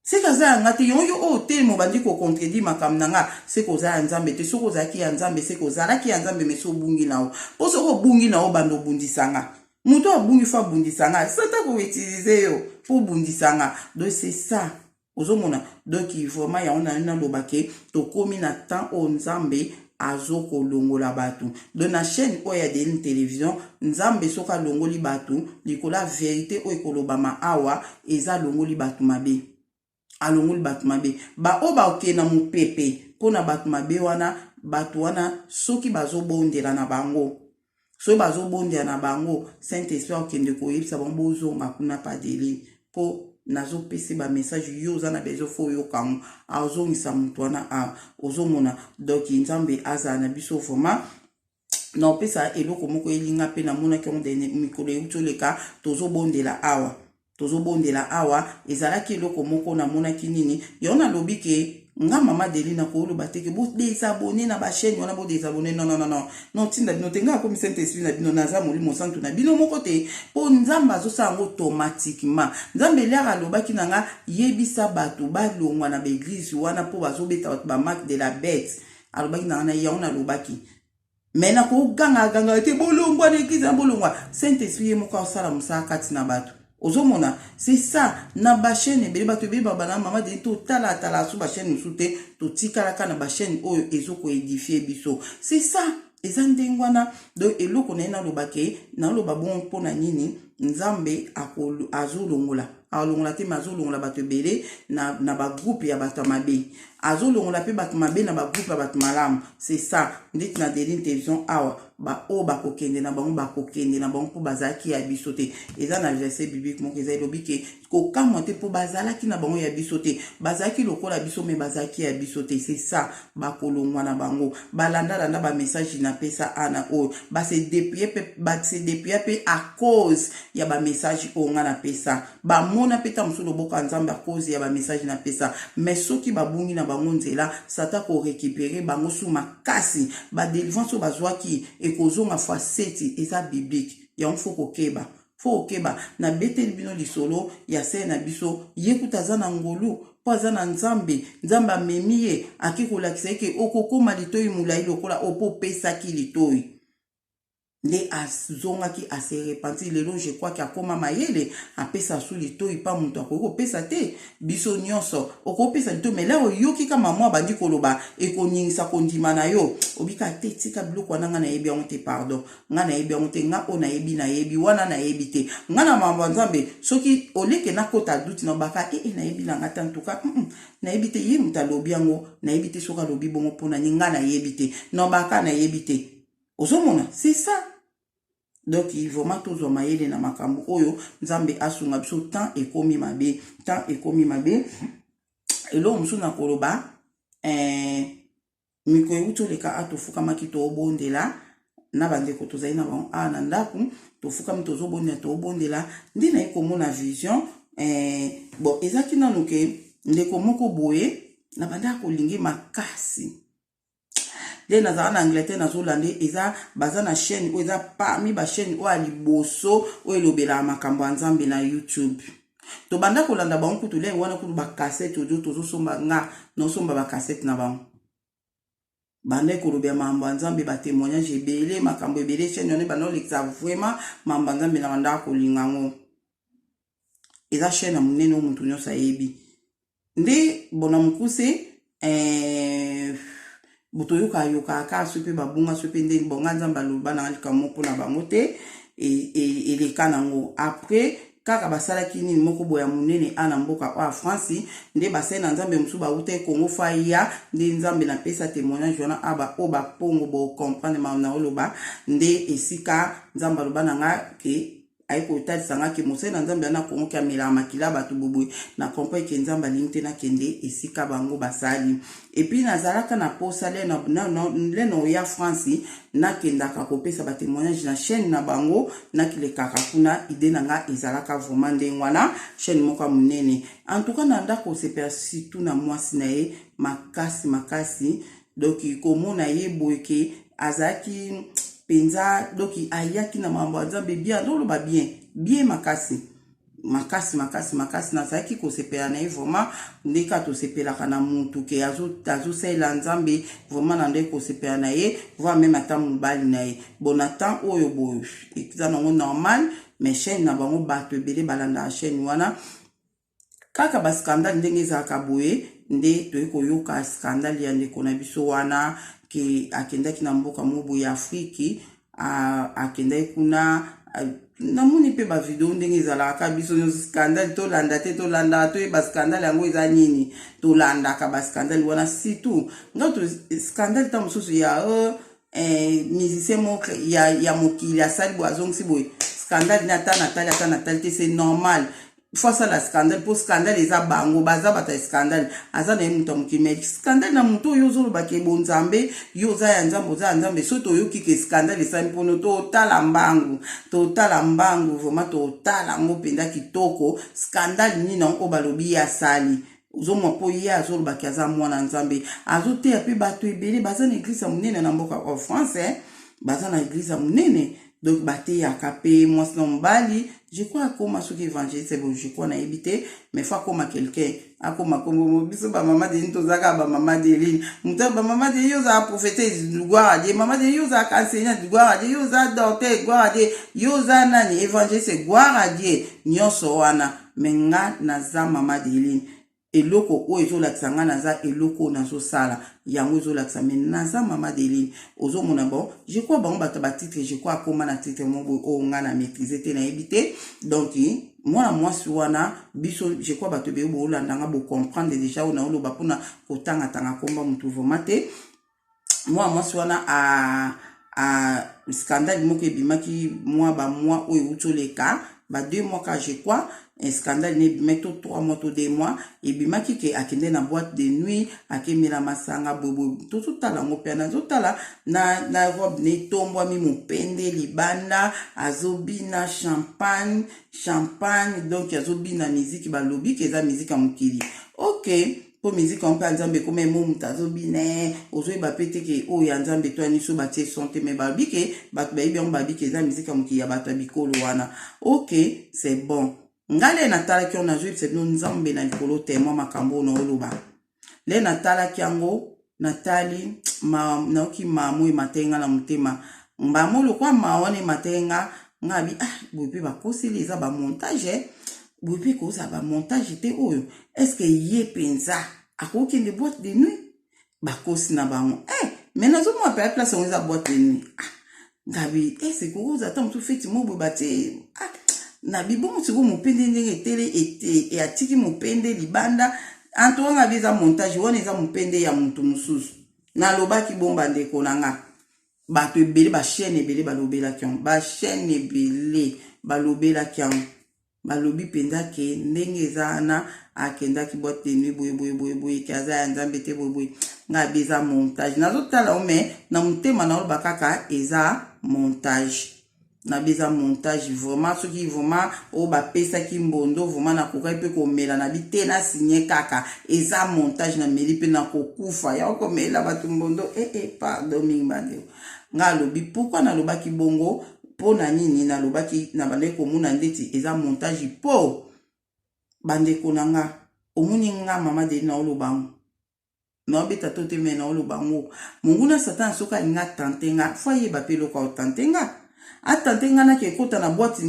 Seke aza ya nga te. Yango yo oyo otelema obandi ko contredire makambo na nga, seke oza ya Nzambe te. Soki ozalaki ya Nzambe, seke ozalaki ya Nzambe, mais obungi na yo. Po soki obungi na yo, obanda obundisa nga. Moto oyo abungi fo abundisa nga. Satan ako utiliser yo po obundisa nga. Donc c'est ça. Ozomona? Donc vraiment yango na naloba ke tokomi na temps oyo Nzambe azokolongola bato. Donc na chaîne oyo ya Deline Télévision, Nzambe soki alongoli bato likolo ya vérité oyo ekolobama awa, eza alongoli bato mabe. Alongoli bato mabe. Baoyo bakokende na mopepe mpona bato mabe wana, bato wana soki bazobondela na bango, soki bazobondela na bango, Saint-Esprit akokende koyebisa bango bozonga kuna pa Adeline, mpo nazopesa ba message, yo oza na besoin fo oyoka yango. Azongisa moto wana awa, ozomona. Donc Nzambe azala na biso vraiment. Na opesa eloko moko elinga mpe namonaki yango mikolo euti oleka, tozobondela awa, tozobondela awa, ezalaki eloko moko namonaki nini. Yango nalobi ke nga mama Delina koloba te ke bodésabonner na bachaîne wana, bodésabonner. Non, non, non, non, non, ntinda bino te. Nga akomi Saint Esprit na bino, naza Molimo Santu na bino moko te, mpo Nzambe azosala yango automatiquement. Nzambe eliaka alobaki na nga: yebisa bato balongwa na baéglise wana mpo bazobeta bato bamarque de la bête. Alobaki na nga na yango, nalobaki, me nakogangaganga te bolongwa na église na bolongwa. Saint Esprit ye moko asala mosala kati na bato, ozomona. C'est ça. Na bachaîne ebele, bato ebele babana mama Deni, totalatala so bachaîne mosusu te, totikalaka na bachaîne oyo ezokoédifier biso. C'est ça, eza ndenge wana. Donc eloko na ye naloba ke naloba bongo mpona nini? Nzambe azolongola, alongola te, me azolongola bato ebele na bagroupe ya bato ya mabe, azolongola mpe bato mabe na bagroupe ya bato malamu. C'est ça. Ndeti na Deline Télévision awa, baoyo bakokende na bango, bakokende na bango mpo bazalaki ya biso te. Eza na verset biblique moko eza, elobi ke kokamwa te mpo bazalaki na bango ya biso te, bazalaki lokola biso, me bazalaki ya biso te. C'est ça. Bakolongwa na bango, balandalanda bamessage napesa ana oyo, base dépouiller mpe à cause ya bamessage oyo nga napesa. Bamona mpe ta mosusu loboko ya Nzambe à cause ya bamessage napesa. Mais soki babungi na bango nzela, Satan korécupérer bango su makasi. Badélivrance oyo bazwaki ekozonga fois 7. Eza biblique yango. Fo kokeba, fo kokeba. Nabeteli bino lisolo ya sere na biso. Ye kuta aza na ngolu mpo aza na Nzambe. Nzambe amemi ye, ake kolakisa ye ke okokóma litoi molai lokola oyo mpo opesaki litoi. Nde azongaki, ase repentir. Lelo je crois ke akóma mayele, apesa su litoi mpa moto akoki kopesa te. Biso nyonso okopesa litoi, mais lero oyoki ka mama abandi koloba, ekoningisa kondima na yo, obika te. Tika biloko wana, ngai nayebi yango te, pardon, ngai nayebi yango te. Ngai oyo nayebi, nayebi wana, nayebi te. Ngai na mambo ya Nzambe, soki oleke nakota doute na baka ee, nayebi na ngai te, antuka nayebi te. Ye moto alobi yango, nayebi te soki alobi bongo mpona ni ngai, nayebi te, nobaka nayebi te, ozomona. C'est ça. Donc vraiment tozwa mayele na makambo oyo. Nzambe asunga biso. Temps ekomi mabe, temps ekomi mabe. Eloko mosusu na koloba, mikolo euti oleka a tofukamaki, tobondela na bandeko tozali na bango awa na ndako. Tofukami, tozobondela, tobondela, nde naye komona vision. Bon, ezalaki nanu ke ndeko moko boye na bandaka kolingi makasi. Nde nazala na Angleterre, nazolanda, eza baza na chaîne oyo eza parmi bachaîne oyo ya liboso oyo elobelaka makambo ya Nzambe na YouTube. Tobanda kolanda bango kutu lere wana kutu bacassette audio tozosomba, nga nosomba bacassette na bango. Banda ekolobela makambo ya Nzambe, batémoignage ebele, makambo ebele. Chaîne wana ebanda olekisa vraiment makambo ya Nzambe na bandaka kolinga yango. Eza chaîne ya monene oyo motu nyonso ayebi. Nde bona mokuse, toyoka kaka so mpe babunga so mpe ndenge bonga. Nzambe aloba na likambo mpona bango te, eleka nango. Après kaka basalaki nini moko boye ya monene a na mboka oyo ya France, nde basali na Nzambe mosusu bauta Kongo fa ya nde Nzambe napesa témoignage wana aba oyo bapongo bocomprendre makambo na oloba. Nde esika Nzambe aloba na nga ke Aye kotalisa nga ke mosali na Nzambe ana Kongo ke amelaka makila bato boboye. Na comprendre ke Nzambe alingi te nakende esika bango basali. Et puis nazalaka na posa le na oya France, nakendaka kopesa ba témoignage na chaîne na bango, nakilekaka kuna. Idée na nga ezalaka vraiment ndenge wana, chaîne moko ya monene. En tout cas, na ndako osepela surtout na mwasi na ye makasi makasi. Donc komona ye boye ke azalaki mpenza, donc ayaki na makambo ya Nzambe bien, azoloba bien bien, makasi makasi makasi makasi. Nazalaki kosepela na ye vraiment, nde kaka tosepelaka na mutu ke azosalela Nzambe. Vraiment na nde kosepela na ye, voire même ata mobali na ye. Bon, na temps oyo boye eza nango normal, mais chaîne na bango, bato ebele balandaka chaîne wana. Kaka bascandale ndenge ezalaka boye nde toyei koyoka scandale ya ndeko na biso wana ke akendaki na mboka moko boye ya Afriki. Akendaki kuna, namoni mpe bavideo ndenge ezalaka. Biso nyonso scandale tolanda te, tolandaka, toyeba scandale yango eza nini. Tolandaka bascandale wana, surtout nga to scandale ta mosusu ya musicien moko ya mokili asali boye, azongisi boye scandale ni ata natali, ata natali te, c'est normal. Faut asala scandale mpo scandale eza bango, baza bato ya scandale. Aza na ye moto ya mokili, mais scandale na moto oyo ozolobaka ebo Nzambe, yo oza ya Nzambe, oza ya Nzambe. Soki toyoki ke scandale esali mpono, totala mbangu, totala mbangu vraiment, totala yango mpenza kitoko. Scandale nini yango oyo balobi ye asali? Ozomwa mpo ye azolobaki aza mwana Nzambe, azoteya mpe bato ebele baza na église ya monene na mboka ya France. Baza na église ya monene, donc bateyaka mpe mwasi na mobali. Je crois akóma soki évangéliste bon, je crois, nayebi te, mais faut akóma quelqu'un, akóma kombo. Biso bamama Deline toza kaka bamama Deline. Moto bamama Deline, yo ozala prophétesse, gloire à Dieu. Mama Deline, yo ozalaka enseignante, gloire à Dieu. Yo oza docteur, gloire à Dieu. Yo oza nani, évangéliste, gloire à Dieu. Nyonso wana, mais nga naza mama Deline. Eloko oyo ezolakisa nga naza, eloko oyo nazosala yango ezolakisa, mais naza mama Deline. Ozomona, bon, je crois bango bato batitre, je crois akóma na titre mo boye oyo nga na maîtrise te, nayebi te. Donc mwana mwasi wana, biso, je crois bato ebele boolanda nga, bocomprendre déjà oyo naoloba mpona kotangatanga komba motu vraiment te. Mwana mwasi wana a scandale moko ebimaki mwa bamwa oyo euti oleka, ba 2 mois ka, je crois, scandale ne ebimaki, to 3 mois to 2 mois, ebimaki ke akende na boîte de nuit, akemela masanga boyeboye. Tozotala yango mpe nazotala na robe ne etombwami, mopende libanda, azobina champagne champagne. Donc azobina miziki, balobi ke eza miziki ya mokili. Ok, mpo miziki yango mpe ya Nzambe ekoma emo, moto azobina, ozoyeba mpe te ke oyo ya Nzambe to ya niso batie son te. Mais balobi ke bato bayebi yango, balobi ke eza miziki ya mokili ya bato ya bikolo wana. Ok, c'est bon. Ngai le natalaki yango, nazoyebisa bino, Nzambe na likolo témoin makambo oyo naoloba. Le natalaki yango, natali, nayoki mamo ematei nga na motema. Mbamo lokwa ma wana ematei nga, nga abi: "Ah, boye mpe bakoseli, eza bamontage boye mpe kozala bamontage te oyo. Est-ce ye mpenza akokende boîte de nuit?" Bakosi na bango, mais nazomona mpe place yango eza boîte de nuit. Ah, ngabi ese kokozala ata motu feti mo boye batie. Ah, na bibongo sikoyo mopende ndenge etele, atiki mopende libanda. Antoka ngabi eza montage wana, eza mopende ya motu mosusu. Nalobaki bongo, bandeko na nga, bato ebele, bachaîne ebele balobelaki yango, bachaîne ebele balobelaki yango. Balobi mpenza ke ndenge eza wana, akendaki boîte de nuit boye boye boye boye, ke aza ya Nzambe te boye boye. Ngai abi eza montage. Nazotala o, mais na motema naoloba kaka eza montage. Nabi eza montage vraiment. Soki vraiment oyo bapesaki mbondo, vraiment nakokaki mpe komela. Nabi te, nasinye kaka eza montage. Nameli mpe nakokufa ya komela bato mbondo. Ee, pardon mingi, bandeko. Ngai alobi pourquoi nalobaki bongo, mpo na nini nalobaki, na bandeki komona ndeti eza montage. Mpo bandeko na nga, omoni nga mama Deli, naoloba ngo, naobeta to te, mais naoloba ngo. Monguna Satan, soki alingi atenter nga, faut ayeba mpe eloko aotenter nga. Atenter nga naki ekota na boîte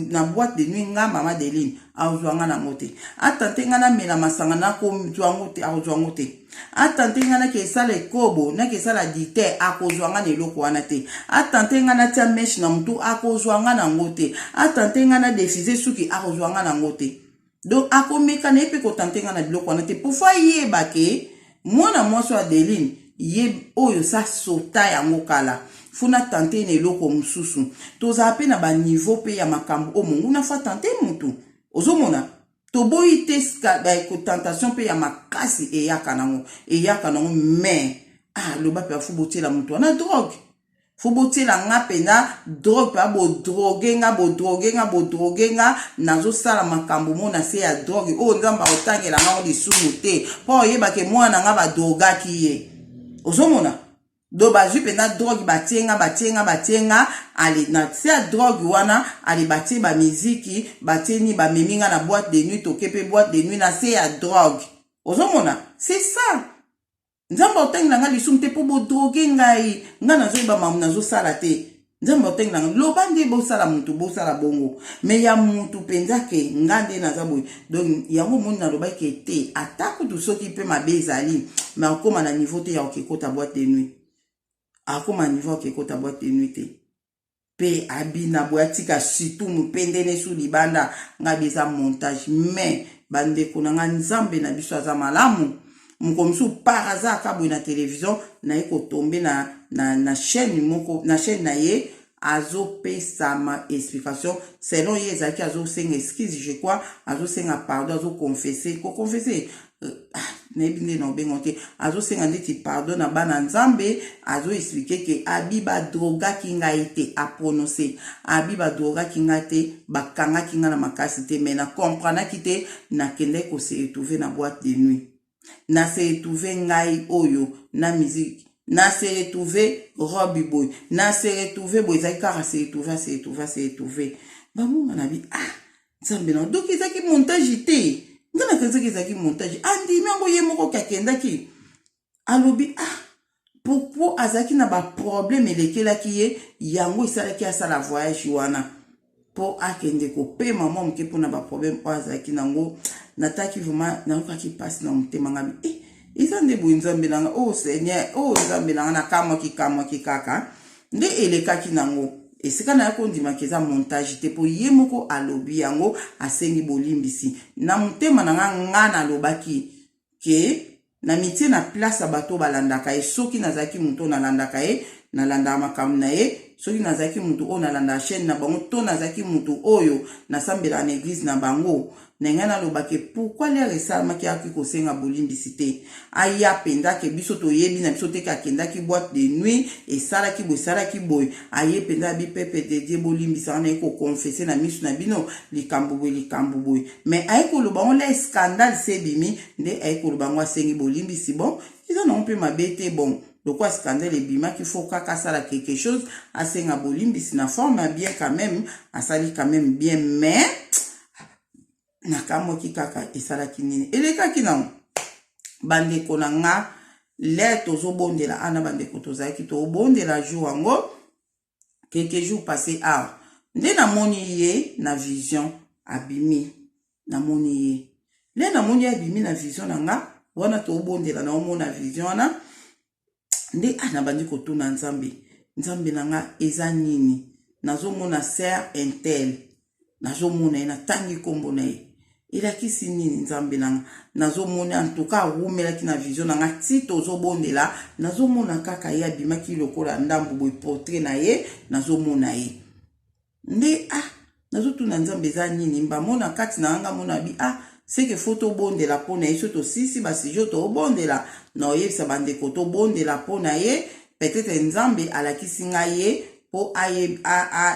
de nuit, nga mama Deline, akozwa nga nango te. Atenter nga namela masanga, nakozwa yango te, akozwa yango te. Atenter nga naki esala ekobo, naki esala dite, akozwa nga na eloko wana te. Atenter nga natia mèche na motu, akozwa nga nango te. Atenter nga na défriser suki, akozwa nga nango te. Donc akomeka na ye mpe kotenter nga na biloko wana te. Po faut ayeba ke mwana mwasi oyo Adeline, ye oyo sa sota yango kala. Faut na tenter ye na eloko mosusu. Tozala mpe na baniveau mpe ya makambo oyo monguna faut atenter motu. Ozomona, toboyi te tentation mpe ya makasi eyaka nango, eyaka nango. Mais ah, loba mpe faut botiela motu wana drogue, faut botiela nga mpenza drogue mpe bodroguer nga, bodroguer nga, bodroguer nga. Nazosala makambo mo na se ya drogue oyo, Nzambe akotangela ngango lisumu te, mpo oyebake mwana nga badrogaki ye. Ozomona, do bazwi mpenza drogue, batie nga, batie nga, batie nga. Ale, na se ya drogue wana, ale, batie bamiziki, batie nini, bamemi nga na boîte de nuit. Toke mpe boîte de nuit na se ya drogue. Ozomona, c'est ça. Nzambe otangela nga lisumu te mpo bodroguer ngai. Ngai nazoyeba mamu nazosala te. Nzambe otangela nga. Loba nde bosala motu, bosala bongo. Mais ya motu mpenza ke nga nde naza boye. Donc yango omoni, nalobaki te, ata kutu soki mpe mabe ezali, mais akóma na niveau te ya okekota boîte de nuit. Akóma na niveau okekota boîte de nuit te mpe abina boye, atika surtout mpe ndene su libanda. Ngai bi eza montage. Mais bandeko na ngai, Nzambe na biso aza malamu. Moko mosusu par hasard aka boye na télévision, naye kotomber na chaîne moko, na chaîne na ye, azopesama explication. Selon ye, ezalaki azosenga excuse, je crois, azosenga pardon, azoconfesser, koconfesser, nayebi nde na obenga te, azosenga ndeti pardon na bana Nzambe. Azoexpliquer ke abi badrogaki ngai te, aprononcer abi badrogaki ngai te, bakangaki ngai na makasi te, mais nacomprenaki te, nakendaki kose retrouver na boîte de nuit, na se retrouver ngai oyo na musique, na se retrouver robe boye, na se retrouver boye. Ezalaki kaka se retrouver, se retrouver, se retrouver. Bamonga na bi: ah, Nzambe na, donc ezalaki montage te. Nga nakanisaki ezalaki montage. Andimi yango ye moko ke akendaki, alobi: ah, pourquoi azalaki na baproblème elekelaki ye, yango esalaki asala voyage wana mpo akende kopema mwa moke mpona baproblème oyo azalaki nango. Nataki vraiment, nayokaki mpasi na motema. Ngabi eh, eza nde boye. Nzambe nanga, oh Seigneur, oh Nzambe nanga. Nakamwaki, kamwaki kaka nde elekaki nango. Esika na ya kondimaka eza montage te, mpo ye moko alobi yango, asengi bolimbisi. Na motema na nga, nga nalobaki ke na mitie na place ya bato balandaka ye. Soki nazalaki moto oyo nalandaka ye, nalandaka makambo na ye, soki nazalaki motu oyo nalandaka chaîne na bango, to nazalaki motu oyo nasambelaka na église na bango, na ngai nalobaki: pourquoi l'heure esalamaki, ayaki kosenga bolimbisi te? Aya mpenza ke biso toyebi na biso te ke akendaki boîte de nuit, esalaki boye, esalaki boye. Aye mpenza abi: peuple de Dieu, bolimbisa wana, ye koconfesser na miso na bino likambo boye, likambo boye. Mais aye koloba ngo la scandale se ebimi nde aye koloba ngo, asengi bolimbisi. Bon, eza nango mpe mabe te. Bon, lokola scandale ebimaki, faut kaka asala quelque chose, asenga bolimbisi na forme ya bien. Quand même asali quand même bien, mais nakamwaki kaka esalaki nini, elekaki nango. Bandeko na nga, l'heure tozobondela ana, bandeko, tozalaki tobondela jour yango, quelques jours passé awa nde namoni ye na vision abimi. Namoni ye nde namoni ye abimi na vision na nga wana, tobondela, naomona vision wana nde. Ah, nabandi kotuna Nzambe: Nzambe na nga, eza nini? Nazomona sœur un tel, nazomona ye, natangi nkombo na ye, elakisi nini, Nzambe na nga? Nazomona, antuka awumelaki na vision na nga ti tozobondela. Nazomona kaka ye abimaki lokola ndambu boye, portrait na ye, nazomona ye nde. Ah, nazotuna Nzambe: eza nini? Mbamona kati na nga, mona bi: ah, seke faut tobondela mpo na ye. So tosisi basujet, tobondela na oyebisa bandeko, tobondela mpo na ye. Peut-être Nzambe alakisi ngai ye mpo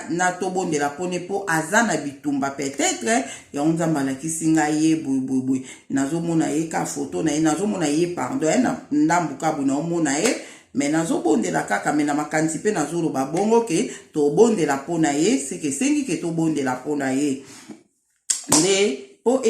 na tobondela mpone mpo aza na bitumba. Peut-être yango Nzambe alakisi ngai ye boyeboyeboye. Nazomona ye ka foto na ye, nazomona ye, pardon, ye na ndambu ka boye, naomona ye. Mais nazobondela kaka, mais na makanisi mpe nazoloba bongo ke tobondela mpo na ye. Seke esengi ke tobondela mpo na ye nde mpo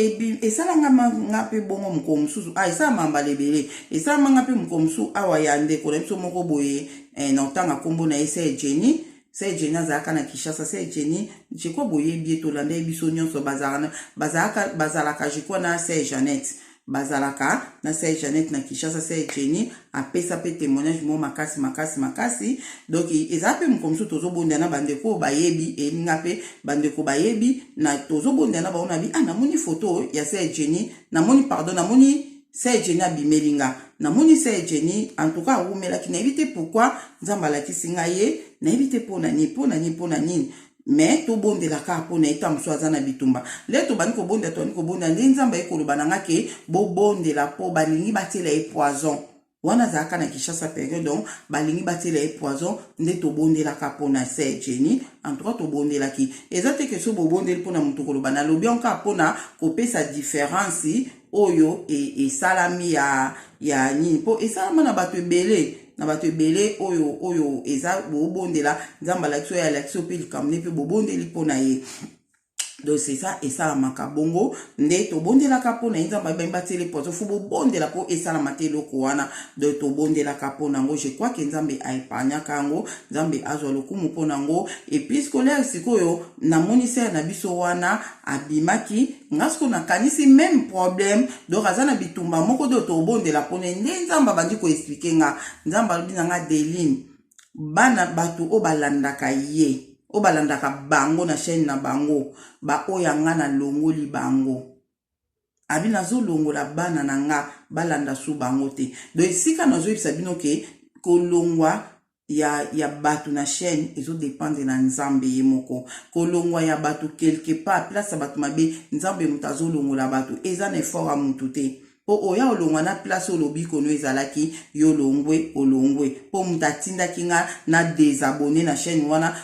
esalanga nga mpe bongo mokolo mosusu. Ah, esalama mbala ebele. Esalamanga mpe mokolo mosusu awa ya ndeko na biso moko boye, na otanga nkombo na ye, sœur Jenny. Sœur Jenny azalaka na Kinshasa. Sœur Jenny, je crois boyebi ye, tolanda ye biso nyonso. Bazalaka, je crois, na sœur Jeannette, bazalaka na sœur Jeannette na Kinshasa. Sœur Jenny apesa mpe témoignage moko makasi, makasi, makasi. Donc eza mpe moko mosusu tozobondela na bandeko oyo bayebi, elinga mpe bandeko bayebi na tozobondela na bango. Na bi: ah, namoni photo ya sœur Jenny, namoni, pardon, namoni sœur Jenny abimeli nga, namoni sœur Jenny. En tout cas awumelaki, nayebi te pourquoi Nzambe alakisi ngai ye. Nayebi te mpo na nini, mpo na nini, mpo na nini, mais tobondela kaka mpo na ye. Ntango mosusu aza na bitumba. Nde tobandi kobondela, tobandi kobondela, nde Nzambe aye koloba na nga ke bobondela mpo balingi batiela ye poison. Wana azalaka na Kinshasa période, donc balingi batiela ye poison. Nde tobondelaka mpona sœur Jenny. En tout cas, tobondelaki. Eza te ke so bobondeli mpona moto koloba. Nalobi yango kaka mpona kopesa différence oyo esalami ya nini, mpo esalama na bato ebele, na bato ebele oyo eza bobondela, Nzambe alakisi oyo, alakisi oyo mpe likambo ne mpe bobondeli mpo na ye. Donc c'est ça, esalamaka bongo. Nde tobondelaka mpo na ye. Nzambe ayebi batiele poison, faut bobondela mpo esalama te eloko wana. Donc tobondelaka mpo na yango. Je crois ke Nzambe aépargnaka yango. Nzambe azwa lokumu mpo na yango. Et puis scolaire sikoyo, namoni sœur na biso wana abimaki. Nga sikoyo nakanisi même problème, donc aza na bitumba moko. Do tobondela mpona. Nde Nzambe abandi koexpliquer nga. Nzambe alobi na nga: "Deline, bana bato oyo balandaka ye, oyo balandaka bango na chaîne na bango, baoyo nga nalongoli bango." Abi nazolongola bana na nga, balanda su bango te. Donc esika nazoyebisa bino ke kolongwa ya bato na chaîne ezodépendre na Nzambe ye moko. Kolongwa ya bato quelque part, place ya bato mabe, Nzambe moto azolongola bato. Eza na effort ya motu te, mpo oya olongwa na place olobi kono ezalaki yo, olongwe, olongwe mpo moto atindaki nga na désabonner na chaîne wana.